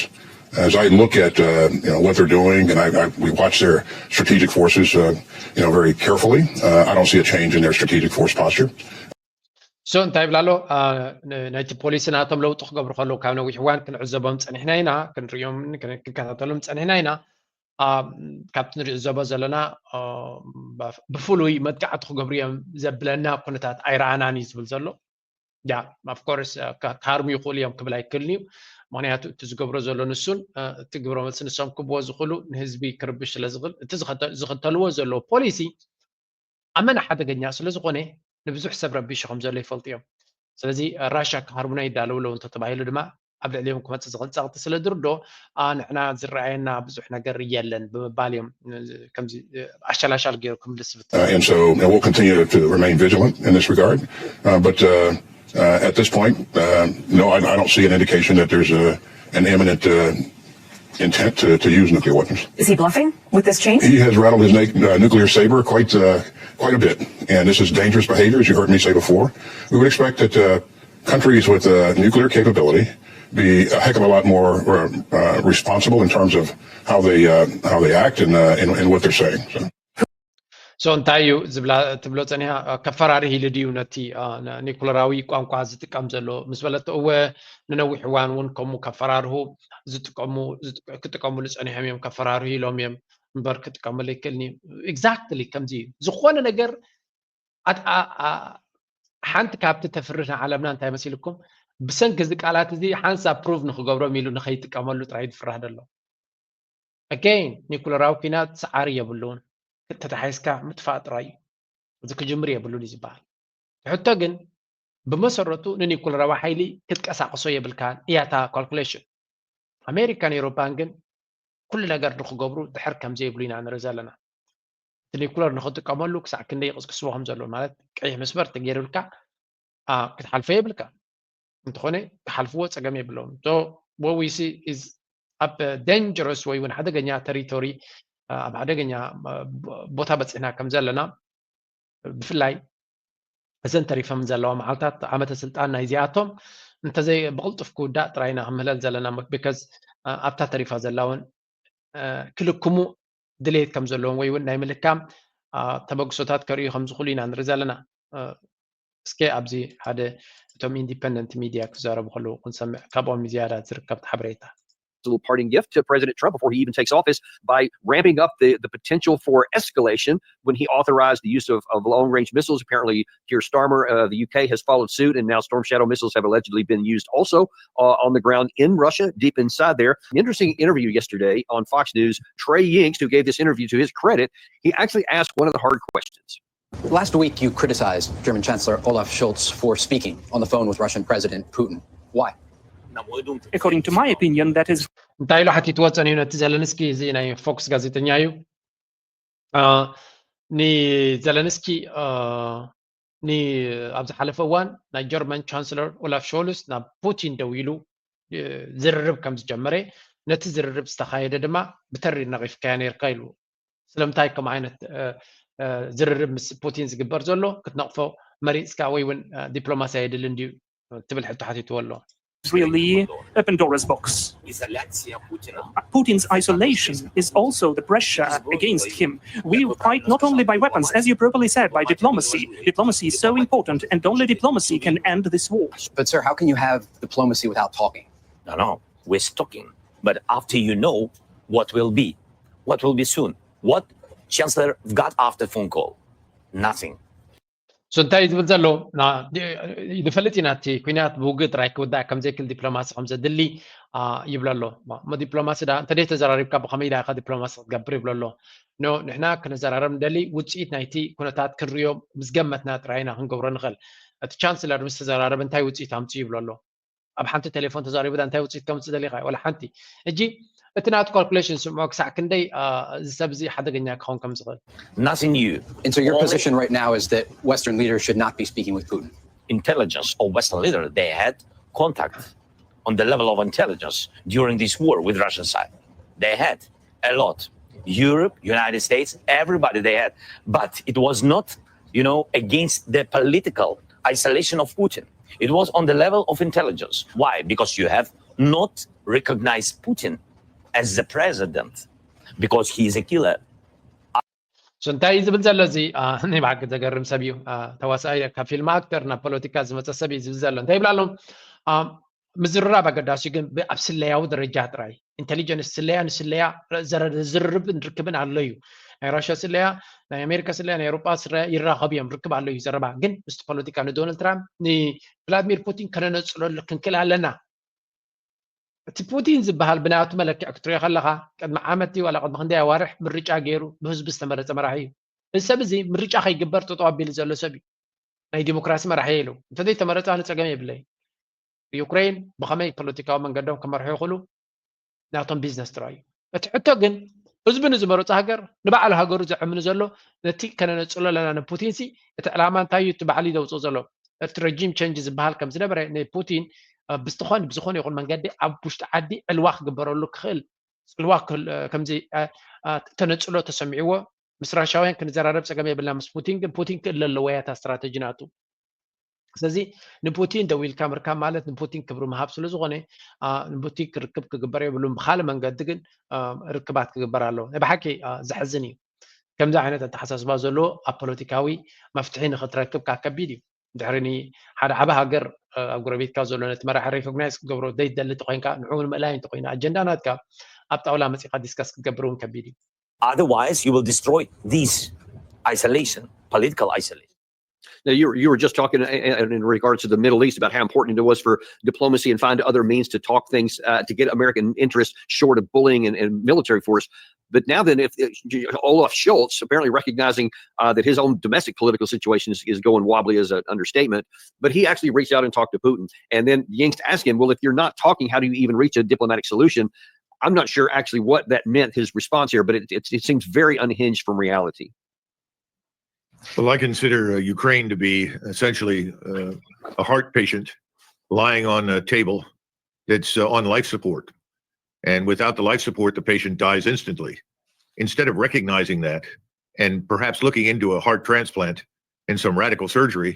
As I look at uh, you know, what they're doing, and I, I, we watch their strategic forces uh, you know, very carefully, uh, I don't see a change in their strategic force posture. So እንታይ ይብላ ኣሎ ናይቲ ፖሊሲ ናቶም ለውጢ ክገብሩ ከለዉ ካብ ነዊሕ እዋን ክንዕዘቦም ፀኒሕና ኢና ክንሪኦም ክንከታተሎም ፀኒሕና ኢና ካብቲ ንዕዘቦ ዘለና ብፍሉይ መጥቃዕቲ ክገብሩ እዮም ዘብለና ኩነታት ኣይረኣናን እዩ ዝብል ዘሎ ያ of course ክሃርሙ ይኽእሉ እዮም ክብል ኣይክእልን እዩ ምክንያቱ እቲ ዝገብሮ ዘሎ ንሱን እቲ ግብረ መልሲ ንሶም ክብዎ ዝኽእሉ ንህዝቢ ክርብሽ ስለ ዝኽእል እቲ ዝኽተልዎ ዘለዉ ፖሊሲ ኣመና ሓደገኛ ስለ ዝኾነ ንብዙሕ ሰብ ረቢሹ ከም ዘሎ ይፈልጡ እዮም ስለዚ ራሻ ክሃርሙና ይዳለዉ ኣለዉ እንተተባሂሉ ድማ ኣብ ልዕሊኦም ክመፅእ ዝኽእል ፀቕጢ ስለ ዝርዶ ንሕና ዝረኣየና ብዙሕ ነገር የለን ብምባል እዮም ከምዚ ኣሻላሻል ገይሩ ክምልስ ዝፍትኑ And so and we'll continue to remain vigilant in this regard. Uh, but uh, uh, at this point, uh, no, I, I don't see an indication that there's a, an imminent uh, intent to, to use nuclear weapons. Is he bluffing with this change? He has rattled his na- uh, nuclear saber quite uh, quite a bit, and this is dangerous behavior, as you heard me say before. We would expect that uh, countries with uh, nuclear capability be a heck of a lot more uh, uh, responsible in terms of how they uh, how they act and, uh, and and what they're saying. So. So እንታይ እዩ ዝብላ ትብሎ ጸኒሃ ከፈራርህ ኢሉ ድዩ ነቲ ኒኩለራዊ ቋንቋ ዝጥቀም ዘሎ ምስ በለት እወ ንነዊሕ እዋን እውን ከምኡ ከፈራርሁ ዝጥቀሙ ክጥቀምሉ ጸኒሖም እዮም ከፈራርሁ ኢሎም እዮም እምበር ክጥቀመሉ ይክእልኒ exactly ከምዚ እዩ ዝኾነ ነገር ሓንቲ ካብቲ ተፍርህ ዓለምና እንታይ መሲልኩም ብሰንኪ እዚ ቃላት እዚ ሓንሳብ ፕሩቭ ንክገብሮም ኢሉ ንከይጥቀመሉ ጥራይ ዝፍራህ ዘሎ again ኒኩለራዊ ኩናት ሰዓሪ የብሉን ተታሒዝካ ምጥፋእ ጥራይ እዩ እዚ ክጅምር የብሉን እዩ ዝበሃል ሕቶ ግን ብመሰረቱ ንኒኩለራዊ ሓይሊ ክትቀሳቅሶ የብልካን እያታ calculation ኣሜሪካን ኤሮፓን ግን ኩሉ ነገር ንክገብሩ ድሕር ከምዘይብሉ ኢና ንርኢ ዘለና እቲ ኒኩለር ንክጥቀመሉ ክሳዕ ክንደይ ይቅስቅስዎ ከም ዘለዉ ማለት ቀይሕ መስመር ተገይሩልካ ክትሓልፎ የብልካ እንተኾነ ክሓልፍዎ ፀገም የብለውም what we see is ኣብ dangerous ወይ እውን ሓደገኛ territory ኣብ ሓደገኛ ቦታ በፂሕና ከም ዘለና ብፍላይ እዘን ተሪፈም ዘለዋ መዓልታት ዓመተ ስልጣን ናይዚኣቶም እንተዘይ ብቕልጡፍ ክውዳእ ጥራይና ክምህለል ዘለና because ኣብታ ተሪፋ ዘላ እውን ክልክሙ ድሌት ከም ዘለዎም ወይ እውን ናይ ምልካም ተበግሶታት ከርእዩ ከም ዝኽእሉ ኢና ንርኢ ዘለና እስከ ኣብዚ ሓደ እቶም independent media ክዛረቡ ከለዉ ክንሰምዕ ካብኦም ዝያዳ ዝርከብ ሓበሬታ a little parting gift to President Trump before he even takes office by ramping up the, the potential for escalation when he authorized the use of, of long range missiles. Apparently, Keir Starmer of the U K has followed suit, and now Storm Shadow missiles have allegedly been used also uh, on the ground in Russia, deep inside there. An interesting interview yesterday on Fox News. Trey Yingst, who gave this interview, to his credit, he actually asked one of the hard questions. Last week, you criticized German Chancellor Olaf Scholz for speaking on the phone with Russian President Putin. Why? According to my opinion, that is እንታይ ኢሉ ሓቲትዎ ጸኒሑ ነቲ ዘለንስኪ? እዚ ናይ ፎክስ ጋዜጠኛ እዩ። ንዘለንስኪ ኣብ ዝሓለፈ እዋን ናይ ጀርመን ቻንስለር ኦላፍ ሾልስ ናብ ፑቲን ደዊሉ ዝርርብ ከም ዝጀመረ፣ ነቲ ዝርርብ ዝተኻየደ ድማ ብተሪር ነቒፍካዮ ነርካ ኢሉ። ስለምንታይ ከም ዓይነት ዝርርብ ምስ ፑቲን ዝግበር ዘሎ ክትነቕፎ መሪፅካ ወይ እውን ዲፕሎማሲ ኣየድልን ድዩ ትብል ሕቶ ሓቲትዎ ኣሎ። Really a Pandora's box. Putin's isolation is also the pressure against him. We fight not only by weapons, as you properly said, by diplomacy. Diplomacy is so important, and only diplomacy can end this war. But, sir, how can you have diplomacy without talking? No, no, we're talking. But after you know what will be, what will be soon, what Chancellor got after phone call? Nothing. So እንታይ ዝብል ዘሎ ንፈልጥ ኢና፣ እቲ ኩናት ብውግእ ጥራይ ክውዳእ ከም ዘይክእል ዲፕሎማሲ ከም ዘድሊ ይብሎ ኣሎ። እሞ ዲፕሎማሲ ዳ እንተ ተዘራሪብካ ብኸመይ ዳ ኢኻ ዲፕሎማሲ ክትገብር ይብሎ ኣሎ። ኖ፣ ንሕና ክንዘራረብ ንደሊ ውፅኢት ናይቲ ኩነታት ክንሪኦ ምስ ገመትና ጥራይ ኢና ክንገብሮ ንኽእል። እቲ ቻንስለር ምስ ተዘራረበ እንታይ ውፅኢት ኣምፅኡ ይብሎ ኣሎ። ኣብ ሓንቲ ቴሌፎን ተዛሪቡ እንታይ ውፅኢት ከምፅእ ደሊኻ? ወላ ሓንቲ። ሕጂ እቲ ናቱ ካልኩሌሽን ስምዖ ክሳዕ ክንደይ እዚ ሰብ እዚ ሓደገኛ ክኸውን ከም ዝኽእል። Nothing new. And so your position right now is that Western leaders should not be speaking with Putin. Intelligence of Western leaders, they had contact on the level of intelligence during this war with Russian side. They had a lot. Europe, United States, everybody they had. But it was not, you know, against the political isolation of Putin. It was on the level of intelligence. Why? Because you have not recognized Putin as the president, because he is a killer. So እንታይ እዩ ዝብል ዘሎ እዚ? ናይ ብሓቂ ዘገርም ሰብ እዩ። ተዋሳኣይ ካብ ፊልም ኣክተር ናብ ፖለቲካ ዝመፀ ሰብ እዩ ዝብል ዘሎ። እንታይ ይብላ ኣለዉ? ምዝርራብ ኣገዳሲ ግን ኣብ ስለያዊ ደረጃ ጥራይ። ኢንቴሊጀንስ ስለያ ንስለያ ዝርርብን ርክብን ኣሎ እዩ። ናይ ራሽያ ስለያ፣ ናይ ኣሜሪካ ስለያ፣ ናይ ኤውሮጳ ስለያ ይራኸቡ እዮም፣ ርክብ ኣሎ እዩ ዘረባ። ግን ምስቲ ፖለቲካ ንዶናልድ ትራምፕ ንቭላድሚር ፑቲን ከነነፅለሉ ክንክእል ኣለና። እቲ ፑቲን ዝበሃል ብናቱ መለክዕ ክትሪኦ ከለኻ ቅድሚ ዓመት ዋላ ቅድሚ ክንደይ ኣዋርሕ ምርጫ ገይሩ ብህዝቢ ዝተመረፀ መራሒ እዩ። እዚ ሰብ እዚ ምርጫ ከይግበር ጠጠው ኣቢሉ ዘሎ ሰብ እዩ። ናይ ዲሞክራሲ መራሒ ኢሉ እንተዘይተመረፀ ኣነ ፀገም የብለይ። ዩክሬን ብኸመይ ፖለቲካዊ መንገዶም ክመርሑ ይኽእሉ ናቶም ቢዝነስ ጥራይ እዩ። እቲ ሕቶ ግን ህዝቢ ንዝመረፆ ሃገር ንባዕሉ ሃገሩ ዘዕምኑ ዘሎ ነቲ ከነነፅሎ ኣለና ንፑቲን ሲ እቲ ዕላማ እንታይ እዩ? እቲ ባዕሉ እዩ ዘውፅኦ ዘሎ እቲ ረጂም ቸንጅ ዝበሃል ከም ዝነበረ ንፑቲን ብዝኾነ ብዝኾነ ይኹን መንገዲ ኣብ ውሽጢ ዓዲ ዕልዋ ክግበረሉ ክኽእል ጽልዋ ከምዚ ተነፅሎ ተሰሚዕዎ ምስ ራሻውያን ክንዘራረብ ፀገም የብልና ምስ ፑቲን ግን ፑቲን ክእለ ኣለዎ እያ እታ ስትራተጂ ናቱ። ስለዚ ንፑቲን ደው ኢልካ ምርካብ ማለት ንፑቲን ክብሪ ምሃብ ስለ ዝኾነ ንፑቲን ክርክብ ክግበር የብሉን። ብካልእ መንገዲ ግን ርክባት ክግበር ኣለዎ። ናይ ብሓቂ ዘሕዝን እዩ። ከምዚ ዓይነት ኣተሓሳስባ ዘለዎ ኣብ ፖለቲካዊ መፍትሒ ንክትረክብ ከዓ ከቢድ እዩ። ድሕሪ ሓደ ዓቢ ሃገር ኣብ ጎረቤትካ ዘሎ ነቲ መራሒ ሬኮግናይዝ ክትገብሮ ዘይትደሊ እንተኮይንካ ንዕኡ ንምእላይ እንተኮይኑ ኣጀንዳ ናትካ ኣብ ጣውላ መፂእካ ዲስከስ ክትገብር እውን ከቢድ እዩ። Otherwise, you will destroy this isolation, political isolation. Now, you, you were just talking in regards to the Middle East about how important it was for diplomacy and find other means to talk things uh, to get American interests short of bullying and, and military force. But now, then, if, if Olaf Scholz apparently recognizing uh, that his own domestic political situation is, is going wobbly is an understatement, but he actually reached out and talked to Putin. And then Yingst asked him, "Well, if you're not talking, how do you even reach a diplomatic solution?" I'm not sure actually what that meant, his response here, but it, it, it seems very unhinged from reality. Well, I consider uh, Ukraine to be essentially uh, a heart patient lying on a table that's uh, on life support. And without the life support, the patient dies instantly. Instead of recognizing that and perhaps looking into a heart transplant and some radical surgery,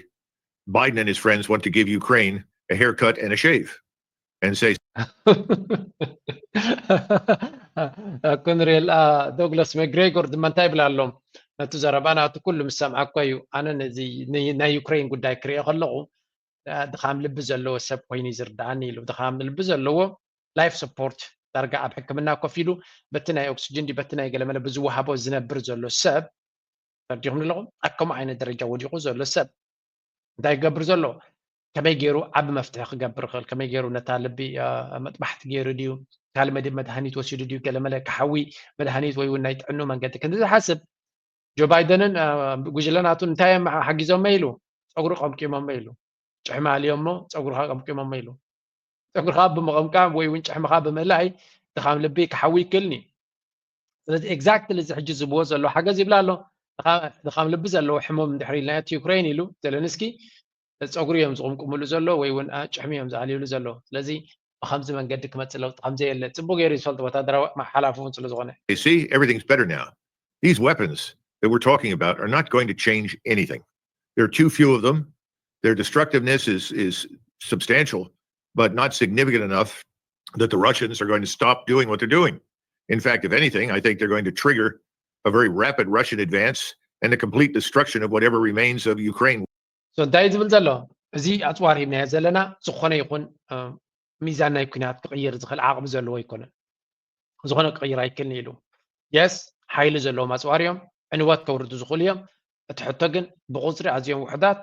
Biden and his friends want to give Ukraine a haircut and a shave and say, ኮንሬል ዶግላስ መግሬጎር ድማ እንታይ ይብል ኣሎ? ነቲ ዘረባ ናቱ ኩሉ ምስ ሰምዓኮ እዩ። ኣነ ነዚ ናይ ዩክሬን ጉዳይ ክሪኦ ከለኹ ድኻም ልቢ ዘለዎ ሰብ ኮይኑ ዝርዳኣኒ ኢሉ። ድኻም ልቢ ዘለዎ ላይፍ ሰፖርት ዳርጋ ኣብ ሕክምና ኮፍ ኢሉ በቲ ናይ ኦክስጅን ድዩ በቲ ናይ ገለመለ ብዝወሃቦ ዝነብር ዘሎ ሰብ፣ ተረዲኹም ኣለኹም? ኣብ ከምኡ ዓይነት ደረጃ ወዲቑ ዘሎ ሰብ እንታይ ይገብር ዘሎ? ከመይ ገይሩ ዓቢ መፍትሒ ክገብር ይኽእል? ከመይ ገይሩ ነታ ልቢ መጥባሕቲ ገይሩ ድዩ? ካልእ መድብ መድሃኒት ወሲዱ ድዩ? ገለመለ ክሓዊ መድሃኒት ወይ እውን ናይ ጥዕኑ መንገዲ ክንዲ ዝሓስብ ጆ ባይደንን ጉጅለናቱን እንታይ እዮም ሓጊዞሞ ኢሉ? ፀጉሪ ቀምቂሞሞ ኢሉ። ጭሕሚ ኣልዮሞ ፀጉርኻ ቀምቂሞሞ ኢሉ። ፀጉርኻ ብምቐምቃም ወይ እውን ጭሕምኻ ብምእላይ ድኻም ልቢ ክሓዊ ይክእልኒ። ስለዚ exactly እዚ ሕጂ ዝብዎ ዘሎ ሓገዝ ይብላ ኣሎ። ድኻም ልቢ ዘለዎ ሕሙም እንድሕር ኢልና እቲ ዩክሬን ኢሉ ዘለንስኪ ፀጉሪ እዮም ዝቕምቅምሉ ዘሎ ወይ እውን ጭሕሚ እዮም ዝኣልዩሉ ዘሎ። ስለዚ ብከምዚ መንገዲ ክመፅእ ለውጢ ከምዘየለ ፅቡቅ ገይሩ ዝፈልጥ ወታደራዊ ሓላፊ እውን ስለዝኾነ They see everything's better now. These weapons that we're talking about are not going to change anything. There are too few of them. Their destructiveness is is substantial, but not significant enough that the Russians are going to stop doing what they're doing. In fact, if anything, I think they're going to trigger a very rapid Russian advance and the complete destruction of whatever remains of Ukraine. So እንታይ ዝብል ዘሎ እዚ ኣፅዋር ሂብናዮ ዘለና ዝኾነ ይኹን ሚዛን ናይ ኩናት ክቕይር ዝኽእል ዓቕሚ ዘለዎ ኣይኮነን። ዝኾነ ክቕይር ኣይክእልን ኢሉ። የስ ሓይሊ ዘለዎም ኣፅዋር እዮም፣ ዕንወት ከውርዱ ዝኽእሉ እዮም። እቲ ሕቶ ግን ብቁፅሪ ኣዝዮም ውሕዳት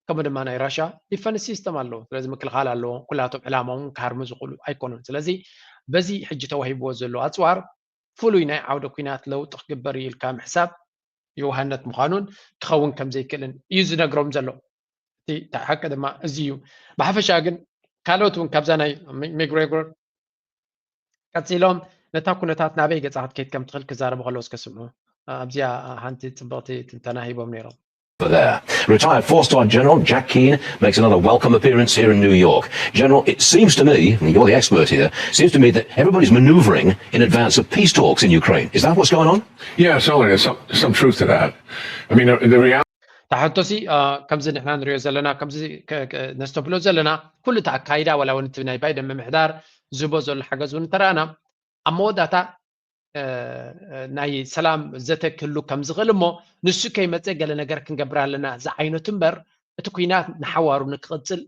ከምኡ ድማ ናይ ራሻ ዲፈንስ ሲስተም ኣለዎ። ስለዚ ምክልኻል ኣለዎ። ኩላቶም ዕላማውን ክሃርሙ ዝኽእሉ ኣይኮኑን። ስለዚ በዚ ሕጂ ተዋሂብዎ ዘሎ ኣፅዋር ፍሉይ ናይ ዓውደ ኩናት ለውጢ ክግበር እዩ ኢልካ ምሕሳብ የውሃነት ምዃኑን ክኸውን ከም ዘይክእልን እዩ ዝነግሮም ዘሎ። እቲ ሓቂ ድማ እዚ እዩ። ብሓፈሻ ግን ካልኦት እውን ካብዛ ናይ ሚግሬጎር ቀፂሎም ነታ ኩነታት ናበይ ገፃ ክትከይድ ከም ትኽእል ክዛረቡ ከለዉ እስከ ስምዑ። ኣብዚኣ ሓንቲ ፅብቕቲ ትንተና ሂቦም ነይሮም። There. Retired four star General Jack Keane makes another welcome appearance here in New York. General, it seems to me, and you're the expert here, seems to me that everybody's maneuvering in advance of peace talks in Ukraine. Is that what's going on? Yeah, certainly there's some, some truth to that. I mean, the reality. ተሓቶሲ ከምዚ ንሕና ንሪኦ ዘለና ከምዚ ነስተብሎ ዘለና ኩሉ እቲ ኣካይዳ ዋላ እውን እቲ ናይ ባይደን ምምሕዳር ዝህቦ ዘሎ ሓገዝ እውን እንተረኣና ኣብ መወዳእታ ናይ ሰላም ዘተ ክህሉ ከም ዝኽእል እሞ ንሱ ከይመፀ ገለ ነገር ክንገብር ኣለና ዝዓይነቱ እምበር እቲ ኩናት ንሓዋሩ ንክቕፅል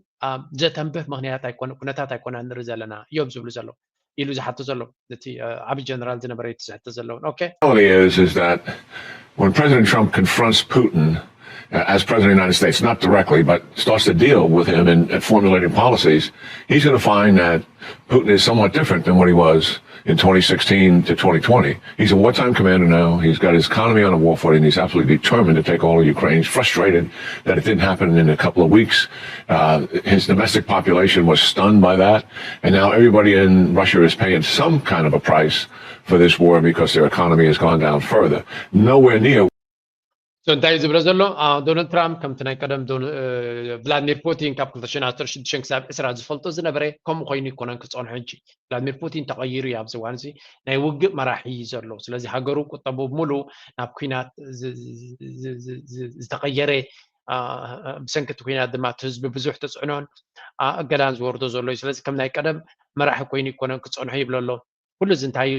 ዘተንብህ ምክንያት ኣይኮነ ኩነታት ኣይኮና ንርኢ ዘለና እዮም ዝብሉ ዘለዉ ኢሉ ዝሓቶ ዘሎ እቲ ዓብዪ ጀነራል ዝነበረ እዩ ዝሕቶ ዘለውን ኦኬ reality is is that when President Trump confronts Putin uh, as president of the United States, not directly, but starts to deal with him in, in formulating policies, he's going to find that Putin is somewhat different than what he was in twenty sixteen to twenty twenty. He's a wartime commander now. He's got his economy on a war footing. He's absolutely determined to take all of Ukraine. He's frustrated that it didn't happen in a couple of weeks. Uh, his domestic population was stunned by that. And now everybody in Russia is paying some kind of a price for this war because their economy has gone down further. Nowhere near እንታይ ዝብሎ ዘሎ ዶናልድ ትራምፕ ከምቲ ናይ ቀደም ቭላድሚር ፑቲን ካብ ክልተ ሽሕን ዓሰርተ ሽዱሽተን ክሳብ ዕስራ ዝፈልጦ ዝነበረ ከምኡ ኮይኑ ይኮነን ክፀንሖ እንጂ ቭላድሚር ፑቲን ተቐይሩ እዩ ኣብዚ እዋን እዚ ናይ ውግእ መራሒ እዩ ዘሎ ስለዚ ሃገሩ ቁጠቡ ብሙሉ ናብ ኩናት ዝተቐየረ ብሰንኪ እቲ ኩናት ድማ እቲ ህዝቢ ብዙሕ ተፅዕኖን እገዳን ዝወርዶ ዘሎ እዩ ስለዚ ከም ናይ ቀደም መራሒ ኮይኑ ይኮነን ክፀንሖ ይብሎ ኣሎ ኩሉ እዚ እንታይ እዩ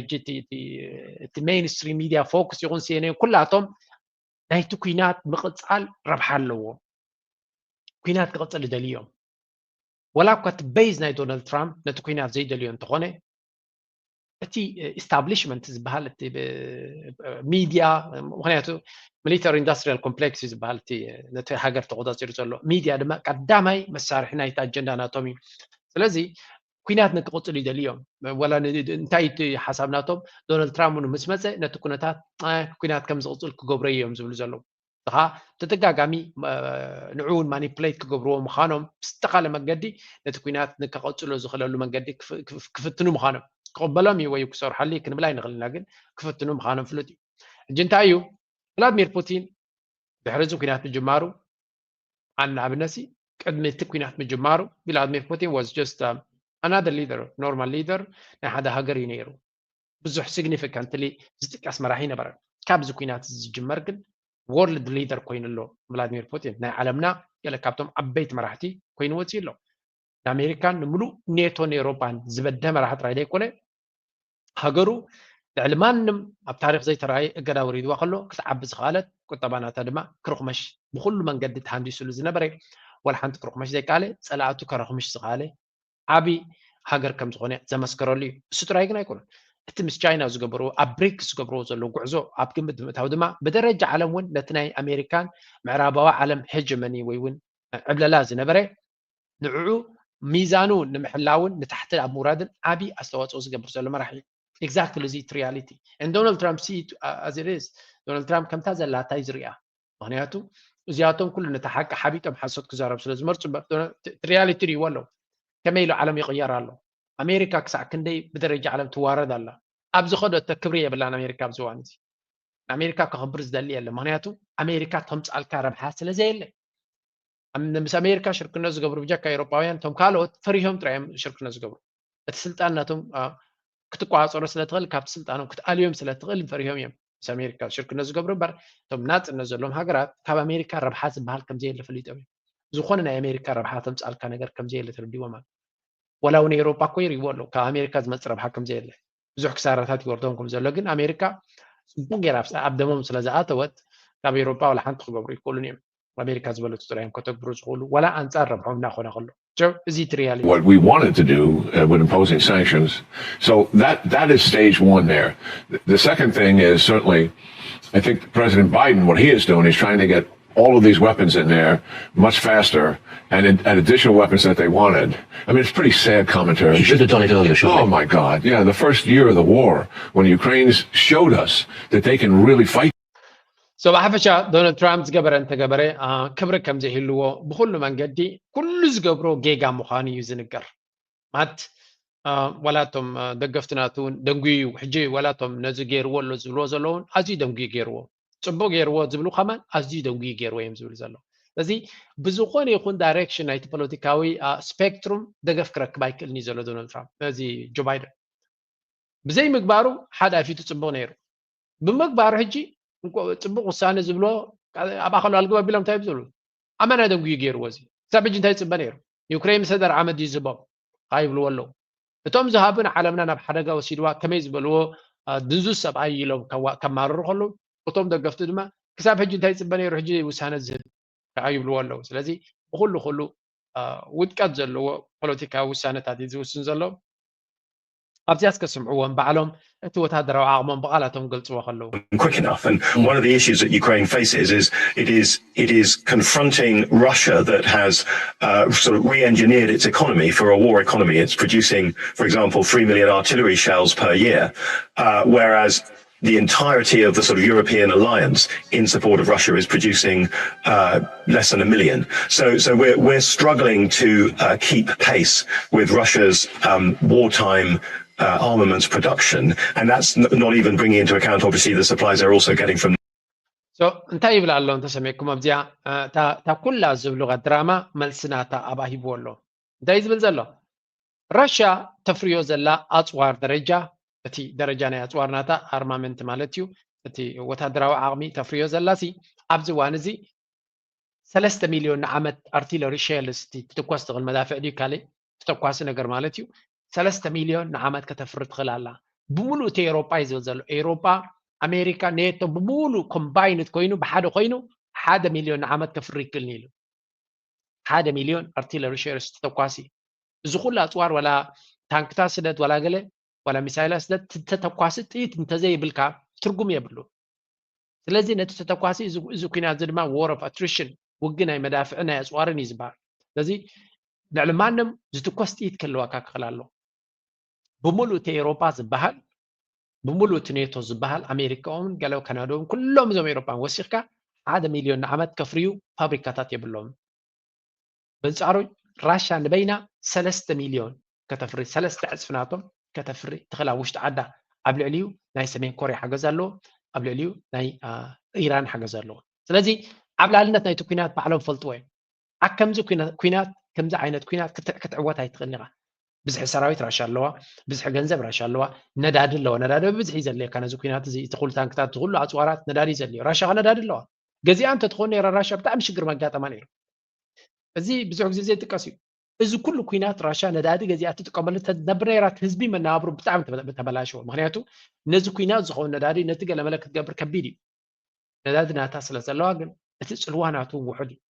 እቲ mainstream media focus ይኹን CNN ኩላቶም ናይቲ ኩናት ምቕፃል ረብሓ ኣለዎ ኩናት ክቕፅል ይደልዩ እዮም ወላ እኳ እቲ base ናይ ዶናልድ ትራምፕ ነቲ ኩናት ዘይደልዮ እንተኾነ እቲ establishment ዝበሃል እቲ media ምክንያቱ military industrial complex እዩ ዝበሃል እቲ ነቲ ሃገር ተቆፃፂሩ ዘሎ media ድማ ቀዳማይ መሳርሒ ናይቲ ኣጀንዳ ናቶም እዩ ስለዚ ኩናት ንክቕፅሉ ይደልዩ እዮም ወላ እንታይ እቲ ሓሳብ ናቶም ዶናልድ ትራምፕ ምስ መፀ ነቲ ኩነታት ኩናት ከም ዝቕፅል ክገብሮ እዮም ዝብሉ ዘለዉ ከዓ ተደጋጋሚ ንዕውን manipulate ክገብርዎ ምዃኖም ብዝተኻለ መንገዲ ነቲ ኩናት ንከቐፅሎ ዝኽእለሉ መንገዲ ክፍትኑ ምዃኖም ክቕበሎም እዩ ወይ ክሰርሓሉ ክንብል ኣይንኽእል ኢና ግን ክፍትኑ ምዃኖም ፍሉጥ እዩ ሕጂ እንታይ እዩ ቭላድሚር ፑቲን ድሕሪ እዚ ኩናት ምጅማሩ ኣነ ኣብነሲ ቅድሚ እቲ ኩናት ምጅማሩ ቭላድሚር ፑቲን was just another leader normal leader ናይ ሓደ ሃገር እዩ ነይሩ ብዙሕ significantly ዝጥቀስ መራሒ ነበረ ካብዚ ኩናት ዝጅመር ግን world leader ኮይኑ ኣሎ ቭላድሚር ፑቲን ናይ ዓለምና ገለ ካብቶም ዓበይቲ መራሕቲ ኮይኑ ወፅዩ ኣሎ ንኣሜሪካን ንምሉእ ኔቶን ኤውሮጳን ዝበደ መራሒ ጥራይ ዘይኮነ ሃገሩ ልዕሊ ማንም ኣብ ታሪክ ዘይተረኣየ እገዳ ወሪድዋ ከሎ ክትዓቢ ዝኸኣለት ቁጠባ ናታ ድማ ክርኽመሽ ብኩሉ መንገዲ ተሃንዲሱሉ ዝነበረ ዋላ ሓንቲ ክርኽመሽ ዘይከኣለ ፀላእቱ ከረኽምሽ ዝኸኣለ ዓቢ ሃገር ከም ዝኾነ ዘመስከረሉ እዩ። እሱ ጥራይ ግን ኣይኮነን። እቲ ምስ ቻይና ዝገብርዎ፣ ኣብ ብሪክስ ዝገብርዎ ዘለዉ ጉዕዞ ኣብ ግምት ብምእታው ድማ ብደረጃ ዓለም እውን ነቲ ናይ ኣሜሪካን ምዕራባዊ ዓለም ሄጀመኒ ወይ እውን ዕብለላ ዝነበረ ንዕኡ ሚዛኑ ንምሕላውን ንታሕቲ ኣብ ምውራድን ዓቢ ኣስተዋፅኦ ዝገብር ዘሎ መራሒ እዩ። Exactly፣ እዚ ሪያሊቲ። And Donald Trump see it as it is። ዶናልድ ትራምፕ ከምታ ዘላታ እዩ ዝሪኣ። ምክንያቱ እዚኣቶም ኩሉ ነቲ ሓቂ ሓቢጦም ሓሶት ክዛረብ ስለ ዝመርፁ ሪያሊቲ ሪእዎ ኣለዉ። ከመይ ኢሉ ዓለም ይቕየር ኣሎ። ኣሜሪካ ክሳዕ ክንደይ ብደረጃ ዓለም ትዋረድ ኣላ። ኣብ ዝኸደቶ ክብሪ የብላን ኣሜሪካ ኣብዚ እዋን እዚ። ንኣሜሪካ ከኽብር ዝደሊ የለ። ምክንያቱ ኣሜሪካ ተምፃልካ ረብሓ ስለ ዘየለ። ምስ ኣሜሪካ ሽርክነት ዝገብሩ ብጀካ ኤውሮጳውያን፣ እቶም ካልኦት ፈሪሆም ጥራይ እዮም ሽርክነት ዝገብሩ። እቲ ስልጣን ናቶም ክትቋፀሮ ስለትኽእል፣ ካብቲ ስልጣኖም ክትኣልዮም ስለትኽእል ፈሪሆም እዮም ምስ ኣሜሪካ ሽርክነት ዝገብሩ እምበር፣ እቶም ናፅነት ዘለዎም ሃገራት ካብ ኣሜሪካ ረብሓ ዝበሃል ከምዘየለ ፈሊጦም እዮም። ዝኾነ ናይ ኣሜሪካ ረብሓ ተምፃልካ ነገር ከምዘየለ ተረዲዎም ኣሎ። ወላ እውን ኤውሮጳ እኮ ይሪእዎ ኣለዉ ካብ ኣሜሪካ ዝመፅእ ረብሓ ከምዘየለ። ብዙሕ ክሳራታት ይወርዶም ከም ዘሎ ግን ኣሜሪካ ፅቡቅ ገይራ ኣብ ደሞም ስለ ዝኣተወት ካብ ኤውሮጳ ዋላ ሓንቲ ክገብሩ ይክእሉን እዮም። ኣሜሪካ ዝበለቱ ጥራይ እዮም ከተግብሩ ዝኽእሉ ዋላ ኣንፃር ረብሖም እናኾነ ከሎ። እዚ ትሪያሊ What we wanted to do uh, with imposing sanctions. So that that is stage one there. The second thing is certainly, I think President Biden, what he is doing, he's trying to get all of these weapons in there much faster and, and additional weapons that they wanted. I mean, it's pretty sad commentary. He should have done it earlier, shouldn't Oh my God. Yeah, the first year of the war, when Ukrainians showed us that they can really fight. So ብሓፈሻ ዶናልድ ትራምፕ ዝገበረ እንተገበረ ክብሪ ከም ዘይህልዎ ብኩሉ መንገዲ ኩሉ ዝገብሮ ጌጋ ምዃኑ እዩ ዝንገር። ማት ዋላቶም ደገፍቲ ናቱ እውን ደንጉዩ እዩ። ሕጂ ዋላቶም ነዚ ገይርዎ ኣሎ ዝብልዎ ዘለውን ኣዝዩ ደንጉዩ ገይርዎ። ፅቡቅ ገይርዎ ዝብሉ ከማን ኣዝዩ ደንጉዩ ገይርዎ እዮም ዝብል ዘሎ። ስለዚ ብዝኾነ ይኹን ዳይሬክሽን ናይቲ ፖለቲካዊ ስፔክትሩም ደገፍ ክረክብ ኣይክእልን እዩ ዘሎ ዶናልድ ትራምፕ እዚ ጆ ባይደን። ብዘይምግባሩ ሓዳፊቱ ፅቡቅ ነይሩ። ብምግባሩ ሕጂ ፅቡቅ ውሳነ ዝብሎ ኣብ ኣኸሉ ኣልግብ ኣቢሎም እንታይ ዝብሉ ኣመና ደንጉዩ ገይርዎ። እዚ ክሳብ ሕጂ እንታይ ይፅበ ነይሩ? ዩክሬን ምስ ተደርዓመ ድዩ ዝህቦም? ይብልዎ ኣለዉ። እቶም ዝሃቡ ንዓለምና ናብ ሓደጋ ወሲድዋ ከመይ ዝበልዎ ድንዙዝ ሰብኣይ ኢሎም ከማርሩ ከለዉ፣ እቶም ደገፍቱ ድማ ክሳብ ሕጂ እንታይ ይፅበ ነይሩ ሕጂ ውሳነ ዝህብ ከዓ ይብልዎ ኣለዉ። ስለዚ ብኩሉ ኩሉ ውድቀት ዘለዎ ፖለቲካዊ ውሳነታት እዩ ዝውስን ዘሎ። ኣብዚኣ እስከ ስምዕዎም ባዕሎም እቲ ወታደራዊ ዓቕሞም ብቓላቶም ገልፅዎ ከለዉ። quick enough. And one of the issues that Ukraine faces is it is it is confronting Russia that has uh, sort of re-engineered its economy for a war economy. It's producing, for example, three million artillery shells per year, uh, whereas the entirety of the sort of European alliance in support of Russia is producing uh, less than a million. So, so we're, we're struggling to uh, keep pace with Russia's um, wartime uh, armaments production. And that's n- not even bringing into account, obviously, the supplies they're also getting from So እንታይ ይብል ኣሎ እንተሰሚዕኩም ኣብዚኣ እታ ኩላ ዝብልዋ ድራማ መልሲ ናታ ኣብኣ ሂብዎ ኣሎ። እንታይ ዝብል ዘሎ? ራሽያ ተፍርዮ ዘላ ኣፅዋር ደረጃ፣ እቲ ደረጃ ናይ ኣፅዋር ናታ ኣርማመንት ማለት እዩ፣ እቲ ወታደራዊ ዓቕሚ ተፍርዮ ዘላ ሲ ኣብዚ እዋን እዚ ሰለስተ ሚልዮን ንዓመት ኣርቲለሪ ሸልስ ትትኮስ ትኽእል መዳፍዕ ድዩ ካልእ ተተኳሲ ነገር ማለት እዩ። ሰለስተ ሚልዮን ንዓመት ከተፍሪ ትኽእል ኣላ። ብምሉእ እቲ ኤውሮጳ እዩ ዝብል ዘሎ። ኤውሮጳ፣ ኣሜሪካ፣ ኔቶ ብምሉእ ኮምባይንድ ኮይኑ ብሓደ ኮይኑ ሓደ ሚልዮን ንዓመት ከፍሪ ይክእል ኢሉ። ሓደ ሚልዮን ኣርቲለሪ ሸልስ ተተኳሲ። እዚ ኩሉ ኣፅዋር ዋላ ታንክታት ስደድ ዋላ ገለ ዋላ ሚሳይላት ስደድ ተተኳሲ ጥይት እንተዘይብልካ ትርጉም የብሉ። ስለዚ ነቲ ተተኳሲ እዚ ኩናት እዚ ድማ war of attrition ውግ ናይ መዳፍዕን ናይ ኣፅዋርን እዩ ዝበሃል። ስለዚ ልዕሊ ማንም ዝትኮስ ጥይት ክህልወካ ክኽእል ኣሎ። ብምሉእ እቲ ኤውሮጳ ዝበሃል ብምሉእ እቲ ኔቶ ዝበሃል ኣሜሪካኦምን ገለ ካናዳኦምን ኩሎም እዞም ኤውሮጳን ወሲኽካ ሓደ ሚልዮን ንዓመት ከፍርዩ ፋብሪካታት የብሎምን። በንጻሩ ራሻ ንበይና ሰለስተ ሚልዮን ከተፍሪ ሰለስተ ዕጽፊ ናቶም ከተፍሪ ትኽእል ኣብ ውሽጢ ዓዳ ኣብ ልዕሊኡ ናይ ሰሜን ኮርያ ሓገዝ ኣለዎ ኣብ ልዕሊኡ ናይ ኢራን ሓገዝ ኣለዎ ስለዚ ዓብላልነት ናይቲ ኩናት ባዕሎም ፈልጥዎ እዮም ኣብ ከምዚ ኩናት ከምዚ ዓይነት ኩናት ክትዕወት ኣይትኽእልን ኢኻ ብዝሒ ሰራዊት ራሻ ኣለዋ ብዝሒ ገንዘብ ራሻ ኣለዋ ነዳዲ ኣለዋ ነዳዲ ብብዝሒ ዘድልየካ ነዚ ኩናት እዚ እቲ ኩሉ ታንክታት እቲ ኩሉ ኣፅዋራት ነዳዲ ዘድልዮ ራሻ ነዳዲ ኣለዋ ገዚኣ እንተትኾን ነይራ ራሻ ብጣዕሚ ሽግር መጋጠማ ነይሩ እዚ ብዙሕ ግዜ ዘይጥቀስ እዩ እዚ ኩሉ ኩናት ራሻ ነዳዲ ገዚኣ ትጥቀመሉ ተነብር ነይራ ህዝቢ መናብሩ ብጣዕሚ ተበላሸዎ ምክንያቱ ነዚ ኩናት ዝኸውን ነዳዲ ነቲ ገለመለ ክትገብር ከቢድ እዩ ነዳዲ ናታ ስለ ዘለዋ ግን እቲ ፅልዋ ናቱ ውሑድ እዩ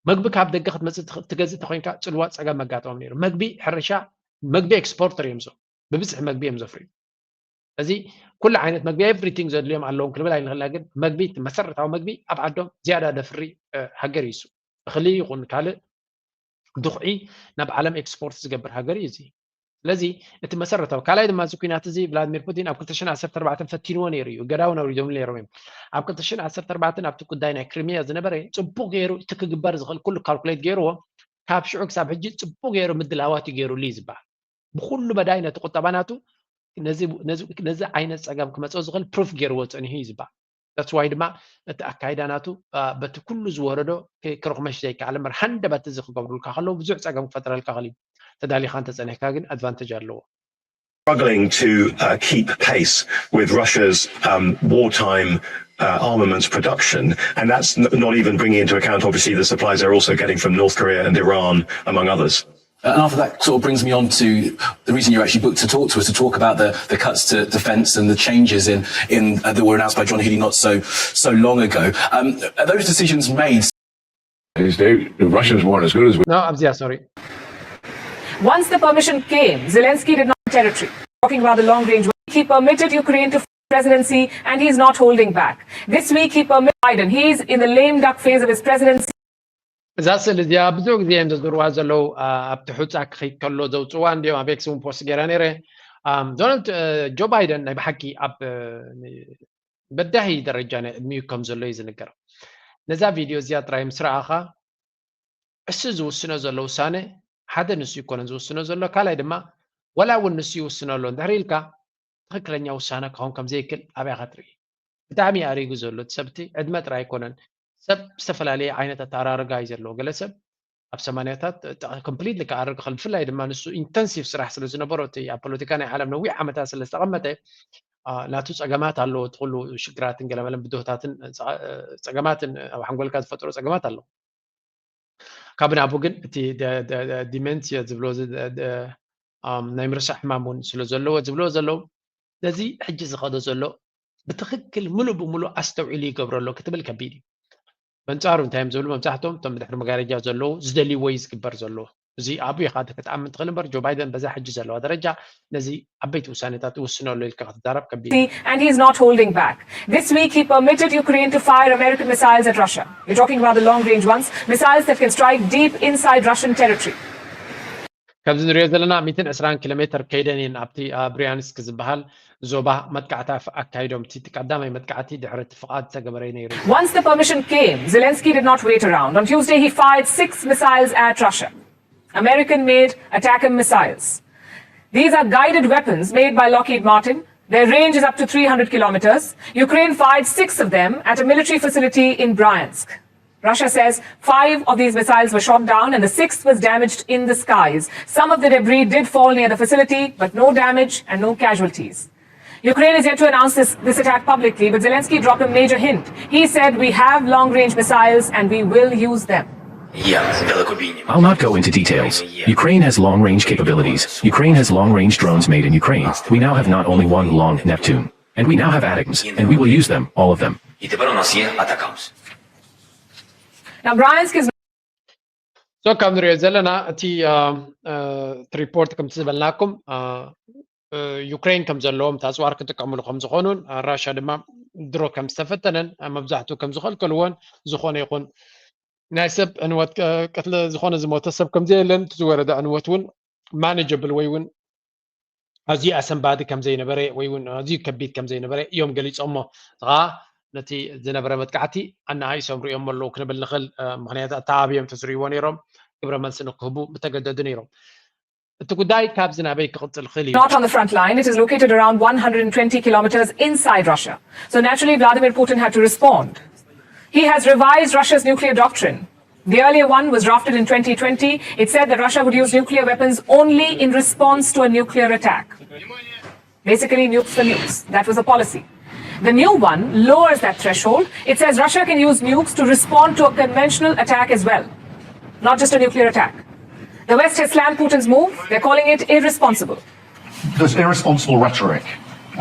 መግቢ ካብ ደገ ክትመፅእ ትገዝእ ተኮይንካ ፅልዋ ፀገም መጋጠሞም ነይሩ መግቢ ሕርሻ መግቢ ኤክስፖርተር እዮም እዞም። ብብዝሒ መግቢ እዮም ዘፍርዩ። እዚ ኩሉ ዓይነት መግቢ ኤቭሪቲንግ ዘድልዮም ኣለዎም ክንብል ኣይንኽእልና፣ ግን መግቢ፣ መሰረታዊ መግቢ ኣብ ዓዶም ዝያዳ ደፍሪ ሃገር እዩ። እሱ እኽሊ ይኹን ካልእ ድኹዒ ናብ ዓለም ኤክስፖርት ዝገብር ሃገር እዩ እዚ። ስለዚ እቲ መሰረታዊ ካልኣይ ድማ እዚ ኩናት እዚ ቭላድሚር ፑቲን ኣብ ክልተ ሽሕን ዓሰርተ ኣርባዕተን ፈቲንዎ ነይሩ እዩ። ገዳውን ኣውሪዶም ነይሮም እዮም። ኣብ ክልተ ሽሕን ዓሰርተ ኣርባዕተን ኣብቲ ጉዳይ ናይ ክሪሚያ ዝነበረ ጽቡቕ ገይሩ እቲ ክግበር ዝኽእል ኩሉ ካልኩሌት ገይርዎ፣ ካብ ሽዑ ክሳብ ሕጂ ጽቡቕ ገይሩ ምድላዋት እዩ ገይሩሉ እዩ ዝበሃል። ብኩሉ መዳይ ነቲ ቁጠባ ናቱ ነዚ ዓይነት ጸገም ክመጽኦ ዝኽእል ፕሩፍ ገይርዎ ጸኒሑ እዩ ዝበሃል። That's why ድማ እቲ ኣካይዳ ናቱ በቲ ኩሉ ዝወረዶ ክረኹመሽ ዘይከኣለ እምበር፣ ሃንደበት እዚ ክገብሩልካ ከለዉ ብዙሕ ጸገም ክፈጥረልካ ክእል እዩ። ተዳሊኻ እንተጸኒሕካ ግን ኣድቫንቴጅ ኣለዎ። Struggling to uh, keep pace with Russia's um, wartime uh, armaments production. And that's n- not even bringing into account, obviously, the supplies they're also getting from North Korea and Iran, among others. And after that sort of brings me on to the reason you're actually booked to talk to us, to talk about the, the cuts to defence and the changes in, in uh, that were announced by John Healey not so so long ago. Um, are those decisions made? These days, the Russians weren't as good as we. No, ኣብዚኣ ሶሪ። Once the permission came, Zelensky did not territory. Talking about the long range, he permitted Ukraine to presidency, and he's not holding back. This week he permitted Biden. He's in the lame duck phase of his presidency. እዛ ስእሊ እዚኣ ብዙሕ ግዜ እዮም ዘዝርዋ ዘለዉ። ኣብቲ ሑፃ ክኸይድ ከሎ ዘውፅዋ እንዲዮም ኣብ ኤክስ እውን ፖስት ገይረ ነይረ። ዶናልድ ጆ ባይደን ናይ ብሓቂ ኣብ በዳሂ ደረጃ ናይ ዕድሚኡ ከም ዘሎ እዩ ዝንገር። ነዛ ቪድዮ እዚኣ ጥራይ ምስ ረኣኻ እሱ ዝውስኖ ዘሎ ውሳነ ሓደ ንሱ ይኮነን ዝውስኖ ዘሎ፣ ካልኣይ ድማ ዋላ እውን ንሱ ይውስኖ ኣሎ እንድሕር ኢልካ ትኽክለኛ ውሳነ ክኸውን ከም ዘይክእል ኣበይ ኢኻ ትርኢ? ብጣዕሚ ኣሪጉ ዘሎ እቲ ሰብ እቲ ዕድመ ጥራይ ኣይኮነን፣ ሰብ ዝተፈላለየ ዓይነት ኣተኣራርጋ እዩ ዘለዎ። ገለ ሰብ ኣብ ሰማንያታት ኮምፕሊትሊ ክኣርግ ይኽእል። ብፍላይ ድማ ንሱ ኢንተንሲቭ ስራሕ ስለ ዝነበሮ እቲ ኣብ ፖለቲካ ናይ ዓለም ነዊሕ ዓመታት ስለ ዝተቐመጠ ናቱ ፀገማት ኣለዎ። እቲ ኩሉ ሽግራትን ገለመለን ብድሆታትን ፀገማትን ኣብ ሓንጎልካ ዝፈጥሮ ፀገማት ኣለዎ። ካብ ናቡ ግን እቲ ዲሜንሲያ ዝብሎ ናይ ምርሳዕ ሕማም እውን ስለ ዘለዎ ዝብሎ ዘለዉ ነዚ ሕጂ ዝኸዶ ዘሎ ብትኽክል ምሉእ ብምሉእ ኣስተውዒሉ ይገብሮ ኣሎ ክትብል ከቢድ እዩ። በንጻሩ እንታይ እዮም ዝብሉ መብዛሕትኦም እቶም ብድሕሪ መጋረጃ ዘለዉ ዝደልይዎ እዩ ዝግበር ዘሎ። እዚ ኣብኡ ኢኻ ክትኣምን ትኽእል እምበር ጆ ባይደን በዛ ሕጂ ዘለዋ ደረጃ ነዚ ዓበይቲ ውሳኔታት ይውስኖ ኣሎ ኢልካ ክትዛረብ ከቢድ እዩ። And he's not holding back. This week he permitted Ukraine to fire American missiles at Russia. You're talking about the long range ones, missiles that can strike deep inside Russian territory. ከምዚ ንሪኦ ዘለና ሚእትን ዕስራን ኪሎ ሜትር ከይደን እየን ኣብቲ ብሪያንስክ ዝበሃል ዞባ መጥቃዕቲ ኣካይዶም። እቲ ቀዳማይ መጥቃዕቲ ድሕሪ እቲ ፍቓድ ዝተገበረ እዩ ነይሩ። Once the permission came, Zelensky did not wait around. On Tuesday, he fired six missiles at Russia. American made ATACMS missiles. These are guided weapons made by Lockheed Martin. Their range is up to three hundred kilometers. Ukraine fired six of them at a military facility in Bryansk. Russia says five of these missiles were shot down and the sixth was damaged in the skies. Some of the debris did fall near the facility, but no damage and no casualties. Ukraine is yet to announce this, this attack publicly, but Zelensky dropped a major hint. He said, "We have long range missiles and we will use them." I'll not go into details. Ukraine has long range capabilities. Ukraine has long range drones made in Ukraine. We now have not only one long Neptune, and we now have ATACMS, and we will use them, all of them. Now, Bryansk is so ከም ንሪኦ ዘለና እቲ ሪፖርት ከምቲ ዝበልናኩም ዩክሬን ከም ዘለዎም እቲ ኣፅዋር ክጥቀምሉ ከም ዝኾኑን ራሻ ድማ ድሮ ከም ዝተፈተነን መብዛሕትኡ ከም ዝኸልከልዎን ዝኾነ ይኹን ናይ ሰብ ዕንወት ቅትለ ዝኾነ ዝሞተ ሰብ ከም ዘየለን እቲ ዝወረደ ዕንወት እውን ማኔጀብል ወይ እውን ኣዝዩ ኣሰንባዲ ከም ዘይነበረ ወይ እውን ኣዝዩ ከቢድ ከም ዘይነበረ እዮም ገሊፆሞ። ከዓ ነቲ ዝነበረ መጥቃዕቲ ኣነኣኢሶም ሪኦሞ ኣለዉ ክንብል ንኽእል። ምክንያቱ ኣተባብዮም ተዝርእይዎ ነይሮም ግብረ መልሲ ንክህቡ ምተገደዱ ነይሮም። እቲ ጉዳይ ካብዚ ናበይ ክቕፅል ክእል እዩ? Not on the front line. It is located around one hundred twenty kilometers inside Russia. So naturally, Vladimir Putin had to respond. He has revised Russia's nuclear doctrine. The earlier one was drafted in twenty twenty. It said that Russia would use nuclear weapons only in response to a nuclear attack. Basically, nukes for nukes. That was the policy. The new one lowers that threshold. It says Russia can use nukes to respond to a conventional attack as well, not just a nuclear attack. The West has slammed Putin's move. They're calling it irresponsible. There's irresponsible rhetoric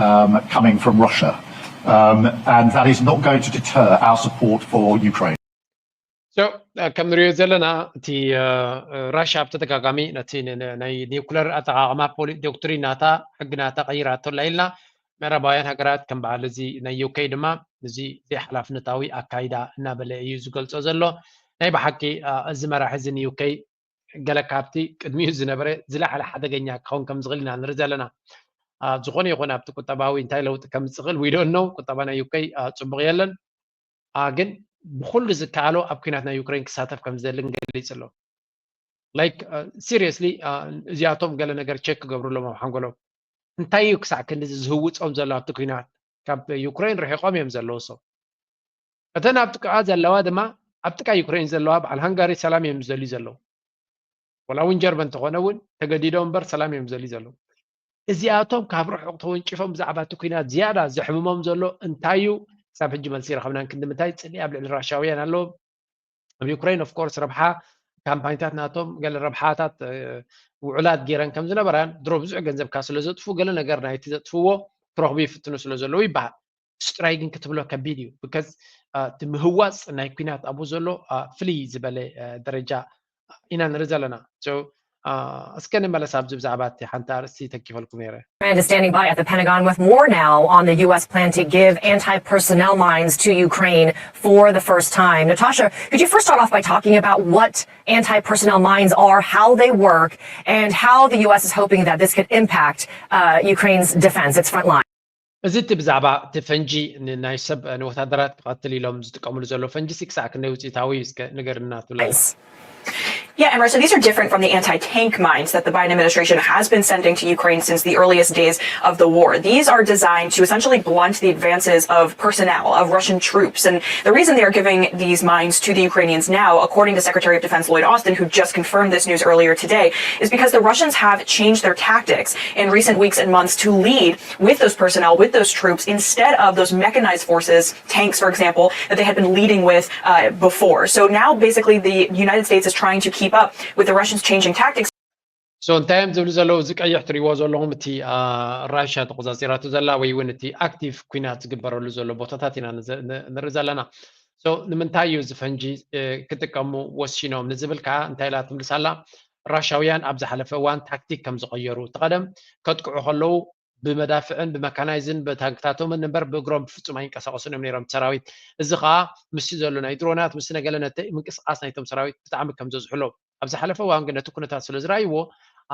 um, coming from Russia, um, and that is not going to deter our support for Ukraine. ከም ንሪኦ ዘለና እቲ ራሽያ ብተደጋጋሚ ነቲ ናይ ኒውክለር ኣጠቃቅማ ዶክትሪን ናታ ሕጊ ናታ ቀይራቶ ኣላ ኢልና፣ ምዕራባውያን ሃገራት ከም በዓል እዚ ናይ ዩኬ ድማ እዚ ዘይሓላፍነታዊ ኣካይዳ እናበለ እዩ ዝገልጾ ዘሎ። ናይ ብሓቂ እዚ መራሒ እዚ ንዩኬ ገለ ካብቲ ቅድሚኡ ዝነበረ ዝለዓለ ሓደገኛ ክኸውን ከም ዝኽእል ኢና ንርኢ ዘለና። ዝኾነ ይኹን ኣብቲ ቁጠባዊ እንታይ ለውጢ ከም ዝኽእል ዊዶ ነው። ቁጠባ ናይ ዩኬ ፅቡቅ የለን። ግን ብኩሉ ዝከኣሎ ኣብ ኩናት ናይ ዩክሬን ክሳተፍ ከም ዝደልን ገሊጹ ኣሎ። ላይክ ሲሪየስሊ እዚኣቶም ገለ ነገር ቸክ ክገብሩ ኣለዎም ኣብ ሓንጎሎም። እንታይ እዩ ክሳዕ ክንዲ ዝህውጾም ዘሎ ኣብቲ ኩናት? ካብ ዩክሬን ርሒቆም እዮም ዘለዉ። ሰው እተን ኣብ ጥቃ ዘለዋ ድማ ኣብ ጥቃ ዩክሬን ዘለዋ በዓል ሃንጋሪ ሰላም እዮም ዝደልዩ ዘለዉ። ወላ እውን ጀርመን እንተኾነ እውን ተገዲዶም እምበር ሰላም እዮም ዝደልዩ ዘለዉ። እዚኣቶም ካብ ርሑቕ ተወንጪፎም ብዛዕባ እቲ ኩናት ዝያዳ ዘሕምሞም ዘሎ እንታይ እዩ? ክሳብ ሕጂ መልሲ ይረኸብናን ክንዲ ምንታይ ጽልኢ ኣብ ልዕሊ ራሻውያን ኣለዎም? ኣብ ዩክሬን ኦፍኮርስ ረብሓ ካምፓኒታት ናቶም ገለ ረብሓታት ውዕላት ገይረን ከም ዝነበራን ድሮ ብዙሕ ገንዘብ ካ ስለ ዘጥፉ ገለ ነገር ናይቲ ዘጥፍዎ ክረኽቡ ይፍትኑ ስለ ዘለዉ ይበሃል። እሱ ጥራይ ግን ክትብሎ ከቢድ እዩ። ብከዝ እቲ ምህዋፅ ናይ ኩናት ኣብኡ ዘሎ ፍልይ ዝበለ ደረጃ ኢና ንርኢ ዘለና። እስከ ንመለስ ኣብዚ ብዛዕባ እቲ ሓንቲ ኣርእስቲ ተኪፈልኩም ነይረ። Is standing by at the Pentagon with more now on the U S plan to give anti personnel mines to Ukraine for the first time. Natasha, could you first start off by talking about what anti personnel mines are, how they work, and how the U S is hoping that this could impact uh, Ukraine's defense, its front line? እዚ እቲ ብዛዕባ እቲ ፈንጂ ንናይ ሰብ ንወታደራት ክቐትል ኢሎም ዝጥቀምሉ ዘሎ ፈንጂ ሲ ክሳዕ ክንደይ ውፅኢታዊ እዩ እስከ ንገርና ትብለና። Yeah, Emma, so these are different from the anti tank mines that the Biden administration has been sending to Ukraine since the earliest days of the war. These are designed to essentially blunt the advances of personnel, of Russian troops. And the reason they are giving these mines to the Ukrainians now, according to Secretary of Defense Lloyd Austin, who just confirmed this news earlier today, is because the Russians have changed their tactics in recent weeks and months to lead with those personnel, with those troops, instead of those mechanized forces, tanks, for example, that they had been leading with uh, before. So now, basically, the United States is trying to keep up with the Russians' changing tactics. So እንታይ እዮም ዝብሉ ዘለዉ? እዚ ቀይሕ ትሪእዎ ዘለኹም እቲ ራሽያ ተቆፃፂራቱ ዘላ ወይ እውን እቲ ኣክቲቭ ኩናት ዝግበረሉ ዘሎ ቦታታት ኢና ንርኢ ዘለና። So ንምንታይ እዩ እዚ ፈንጂ ክጥቀሙ ወሲኖም ንዝብል ከዓ እንታይ ኢላ ትምልስ ኣላ? ራሻውያን ኣብ ዝሓለፈ እዋን ታክቲክ ከም ዝቐየሩ፣ እቲ ቀደም ከጥቅዑ ከለዉ ብመዳፍዕን ብመካናይዝን ብታንክታቶምን እምበር ብእግሮም ብፍጹም ኣይንቀሳቀሱን እዮም ነይሮም ሰራዊት። እዚ ከዓ ምስቲ ዘሎ ናይ ድሮናት ምስ ነገለ ነቲ ምንቅስቃስ ናይቶም ሰራዊት ብጣዕሚ ከም ዘዝሕሎም ኣብ ዝሓለፈ እዋን ግን ነቲ ኩነታት ስለ ዝረኣይዎ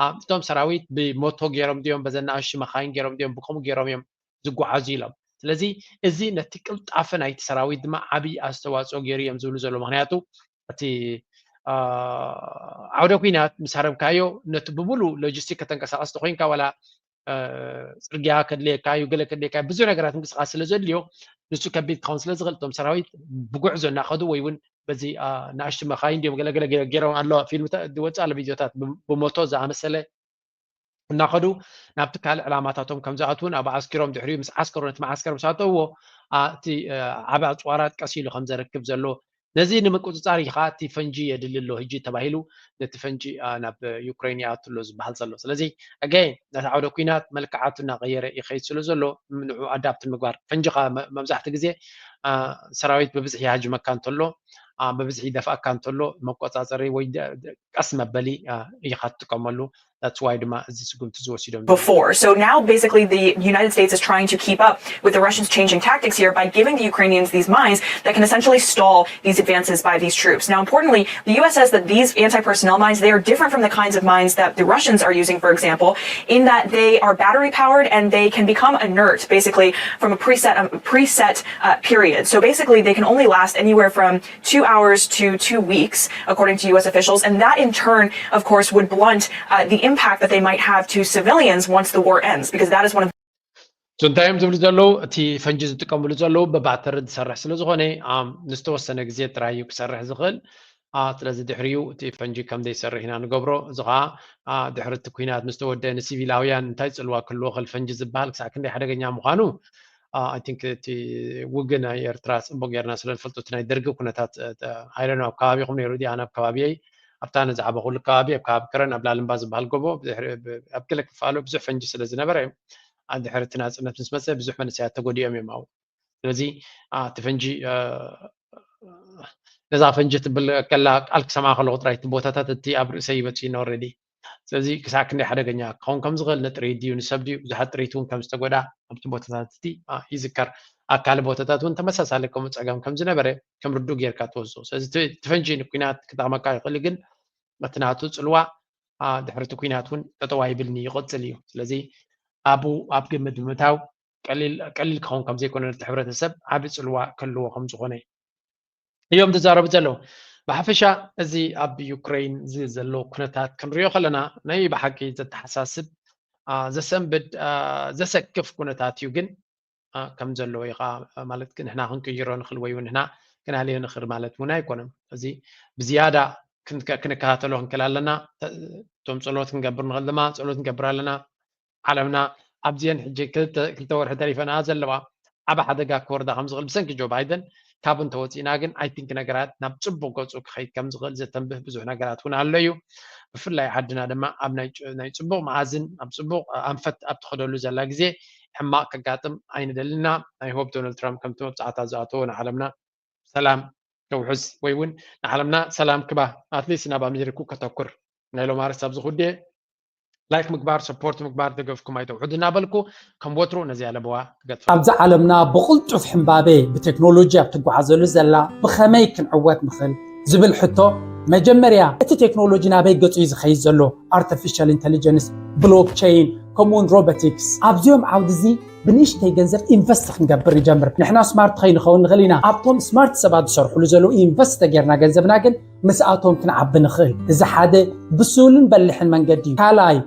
እቶም ሰራዊት ብሞቶ ገይሮም ድዮም በዘን ንኣሽቱ መካይን ገይሮም ድዮም ብከምኡ ገይሮም እዮም ዝጓዓዙ ኢሎም። ስለዚ እዚ ነቲ ቅልጣፈ ናይቲ ሰራዊት ድማ ዓብዪ ኣስተዋፅኦ ገይሩ እዮም ዝብሉ ዘለዉ። ምክንያቱ እቲ ዓውደ ኩናት ምስ ሃረምካዮ ነቲ ብምሉእ ሎጂስቲክ ከተንቀሳቐስ ተኮይንካ ዋላ ፅርግያ ከድልየካ እዩ፣ ገለ ከድልየካ እዩ፣ ብዙሕ ነገራት ምንቅስቃስ ስለ ዘድልዮ ንሱ ከቢድ ክኸውን ስለ ዝኽእል እቶም ሰራዊት ብጉዕዞ እናኸዱ ወይ እውን በዚ ንኣሽቱ መኻይን ድዮም ገለገለ ገይሮም ኣሎ ፊልም ዝወፅእ ኣሎ ቪድዮታት ብሞቶ ዝኣመሰለ እናኸዱ ናብቲ ካልእ ዕላማታቶም ከም ዝኣትዉን ኣብ ዓስኪሮም ድሕሪኡ ምስ ዓስከሩ ነቲ መዓስከር ምስ ኣተውዎ እቲ ዓቢ ኣፅዋራት ቀስ ኢሉ ከም ዘረክብ ዘሎ ነዚ ንምቁፅፃር እዩ ከዓ እቲ ፈንጂ የድሊ ኣሎ ህጂ ተባሂሉ ነቲ ፈንጂ ናብ ዩክሬን ይኣቱ ኣሎ ዝበሃል ዘሎ። ስለዚ ኣገይን ነቲ ዓውደ ኩናት መልክዓቱ እናቀየረ ይኸይድ ስለ ዘሎ ንዑ ኣዳፕት ምግባር ፈንጂ ከዓ መብዛሕቲ ግዜ ሰራዊት ብብዝሒ ይሃጅመካ እንተሎ ብብዝሒ ይደፍኣካ እንተሎ መቆፃፀሪ ወይ ቀስ መበሊ ኢኻ ትጥቀመሉ። That's why ድማ እዚ ስጉምቲ ዝወሲዶም before. So now basically the United States is trying to keep up with the Russians' changing tactics here by giving the Ukrainians these mines that can essentially stall these advances by these troops. Now importantly, the U S says that these anti-personnel mines, they are different from the kinds of mines that the Russians are using, for example, in that they are battery powered and they can become inert basically from a preset, um, preset uh, period. So basically they can only last anywhere from two hours to two weeks, according to U S officials. And that, in turn, of course, would blunt uh, the impact that they might have to civilians once the war ends, because that is one of So እንታይ እዮም ዝብሉ ዘለዉ? እቲ ፈንጂ ዝጥቀምሉ ዘለዉ ብባተሪ ዝሰርሕ ስለ ዝኾነ ንዝተወሰነ ግዜ ጥራይ እዩ ክሰርሕ ዝኽእል። ስለዚ ድሕሪኡ እቲ ፈንጂ ከም ዘይሰርሕ ኢና ንገብሮ። እዚ ከዓ ድሕሪ እቲ ኩናት ምስ ተወደአ ንሲቪላውያን እንታይ ፅልዋ ክህልዎ ክእል ፈንጂ ዝበሃል ክሳዕ ክንደይ ሓደገኛ ምዃኑ I think እቲ ውግእ ናይ ኤርትራ ፅቡቅ ጌርና ስለ ንፈልጦ እቲ ናይ ደርጊ ኩነታት I don't know ኣብ ከባቢኹም ነይሩ ድዩ? ኣነ ኣብ ከባቢየይ ኣብታ ኣነ ዝዓበኹሉ ከባቢ ኣብ ከባቢ ከረን ኣብ ላልምባ ዝበሃል ጎቦ ኣብ ገለ ክፋሉ ብዙሕ ፈንጂ ስለ ዝነበረ ድሕሪ እቲ ናፅነት ምስ መፀ ብዙሕ መንእሰያት ተጎዲኦም እዮም ኣብኡ። ስለዚ እቲ ፈንጂ ነዛ ፈንጂ ትብል ከላ ቃል ክሰምዓ ከለኹ ጥራይ እቲ ቦታታት እቲ ኣብ ርእሰይ ይመፅእኒ ኦረዲ። ስለዚ ክሳዕ ክንደይ ሓደገኛ ክኸውን ከም ዝኽእል ንጥሪት ድዩ ንሰብ ድዩ ብዙሓት ጥሪት እውን ከም ዝተጎዳ ኣብቲ ቦታታት እቲ ይዝከር። ኣብ ካልእ ቦታታት እውን ተመሳሳሊ ከምኡ ፀገም ከም ዝነበረ ከም ርዱእ ጌርካ ትወስዶ። ስለዚ እቲ ፈንጂ ንኩናት ክጠቕመካ ይኽእል፣ ግን እቲ ናቱ ፅልዋ ድሕሪ እቲ ኩናት እውን ጠጠው ኣይብልኒ ይቕፅል እዩ። ስለዚ ኣብኡ ኣብ ግምት ብምታው ቀሊል ክኸውን ከም ዘይኮነ ነቲ ሕብረተሰብ ዓቢ ፅልዋ ክህልዎ ከም ዝኾነ እዮም ዝዛረቡ ዘለዉ። ብሓፈሻ እዚ ኣብ ዩክሬን እዚ ዘሎ ኩነታት ክንሪኦ ከለና ናይ ብሓቂ ዘተሓሳስብ፣ ዘሰንብድ፣ ዘሰክፍ ኩነታት እዩ። ግን ከም ዘለዎ እዩ ከዓ ማለት ግን ንሕና ክንቅይሮ ንኽእል ወይ እውን ንሕና ክናልዮ ንኽእል ማለት እውን ኣይኮነን። እዚ ብዝያዳ ክንከታተሎ ክንክእል ኣለና። እቶም ፀሎት ክንገብር ንኽእል ድማ ፀሎት ንገብር ኣለና። ዓለምና ኣብዚአን ሕጂ ክልተ ወርሒ ተሪፈና ዘለዋ ዓብ ሓደጋ ክወርዳ ከም ዝኽእል ብሰንኪ ጆ ባይደን ካብ እንተወፂእና ግን ኣይ ቲንክ ነገራት ናብ ፅቡቅ ገፁ ክኸይድ ከም ዝኽእል ዘተንብህ ብዙሕ ነገራት እውን ኣሎ እዩ። ብፍላይ ዓድና ድማ ኣብ ናይ ፅቡቅ መዓዝን ኣብ ፅቡቅ ኣንፈት ኣብ ትኸደሉ ዘላ ግዜ ሕማቅ ከጋጥም ኣይንደልና። ናይ ሆፕ ዶናልድ ትራምፕ ከምቲ መብፃዕታ ዝኣተዎ ንዓለምና ሰላም ከውሕስ ወይ እውን ንዓለምና ሰላም ክባ ኣትሊስት ናብ ኣሜሪኩ ከተኩር ናይ ሎማርስ ኣብዚ ኩዴ ላይክ ምግባር ሰፖርት ምግባር ደገፍኩም ኣይተውሕዱ እናበልኩ ከም ወትሩ ነዚኣ ለበዋ ክገጥፋ። ኣብዚ ዓለምና ብቕልጡፍ ሕምባቤ ብቴክኖሎጂ ኣብ ትጓዓዘሉ ዘላ ብኸመይ ክንዕወት ንኽእል ዝብል ሕቶ መጀመርያ እቲ ቴክኖሎጂ ናበይ ገጹ እዩ ዝኸይድ ዘሎ? ኣርቲፊሻል ኢንተሊጀንስ፣ ብሎክቸይን ከምኡውን ሮቦቲክስ ኣብዚኦም ዓውዲ እዚ ብንእሽተይ ገንዘብ ኢንቨስት ክንገብር ንጀምር። ንሕና ስማርት ከይንኸውን ንኽእል ኢና። ኣብቶም ስማርት ሰባት ዝሰርሕሉ ዘለዉ ኢንቨስት ተጌርና ገንዘብና ግን ምስኣቶም ክንዓቢ ንኽእል። እዚ ሓደ ብሱልን በልሕን መንገዲ እዩ። ካልኣይ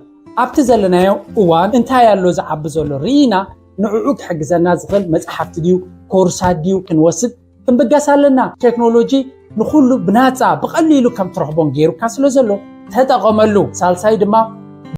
ኣብቲ ዘለናዮ እዋን እንታይ ኣሎ ዝዓቢ ዘሎ ርኢና ንዕኡ ክሕግዘና ዝኽእል መጽሓፍቲ ድዩ ኮርሳት ድዩ ክንወስድ ክንብገስ ኣለና። ቴክኖሎጂ ንኹሉ ብናጻ ብቐሊሉ ከም ትረኽቦን ገይሩካ ስለ ዘሎ ተጠቐመሉ። ሳልሳይ ድማ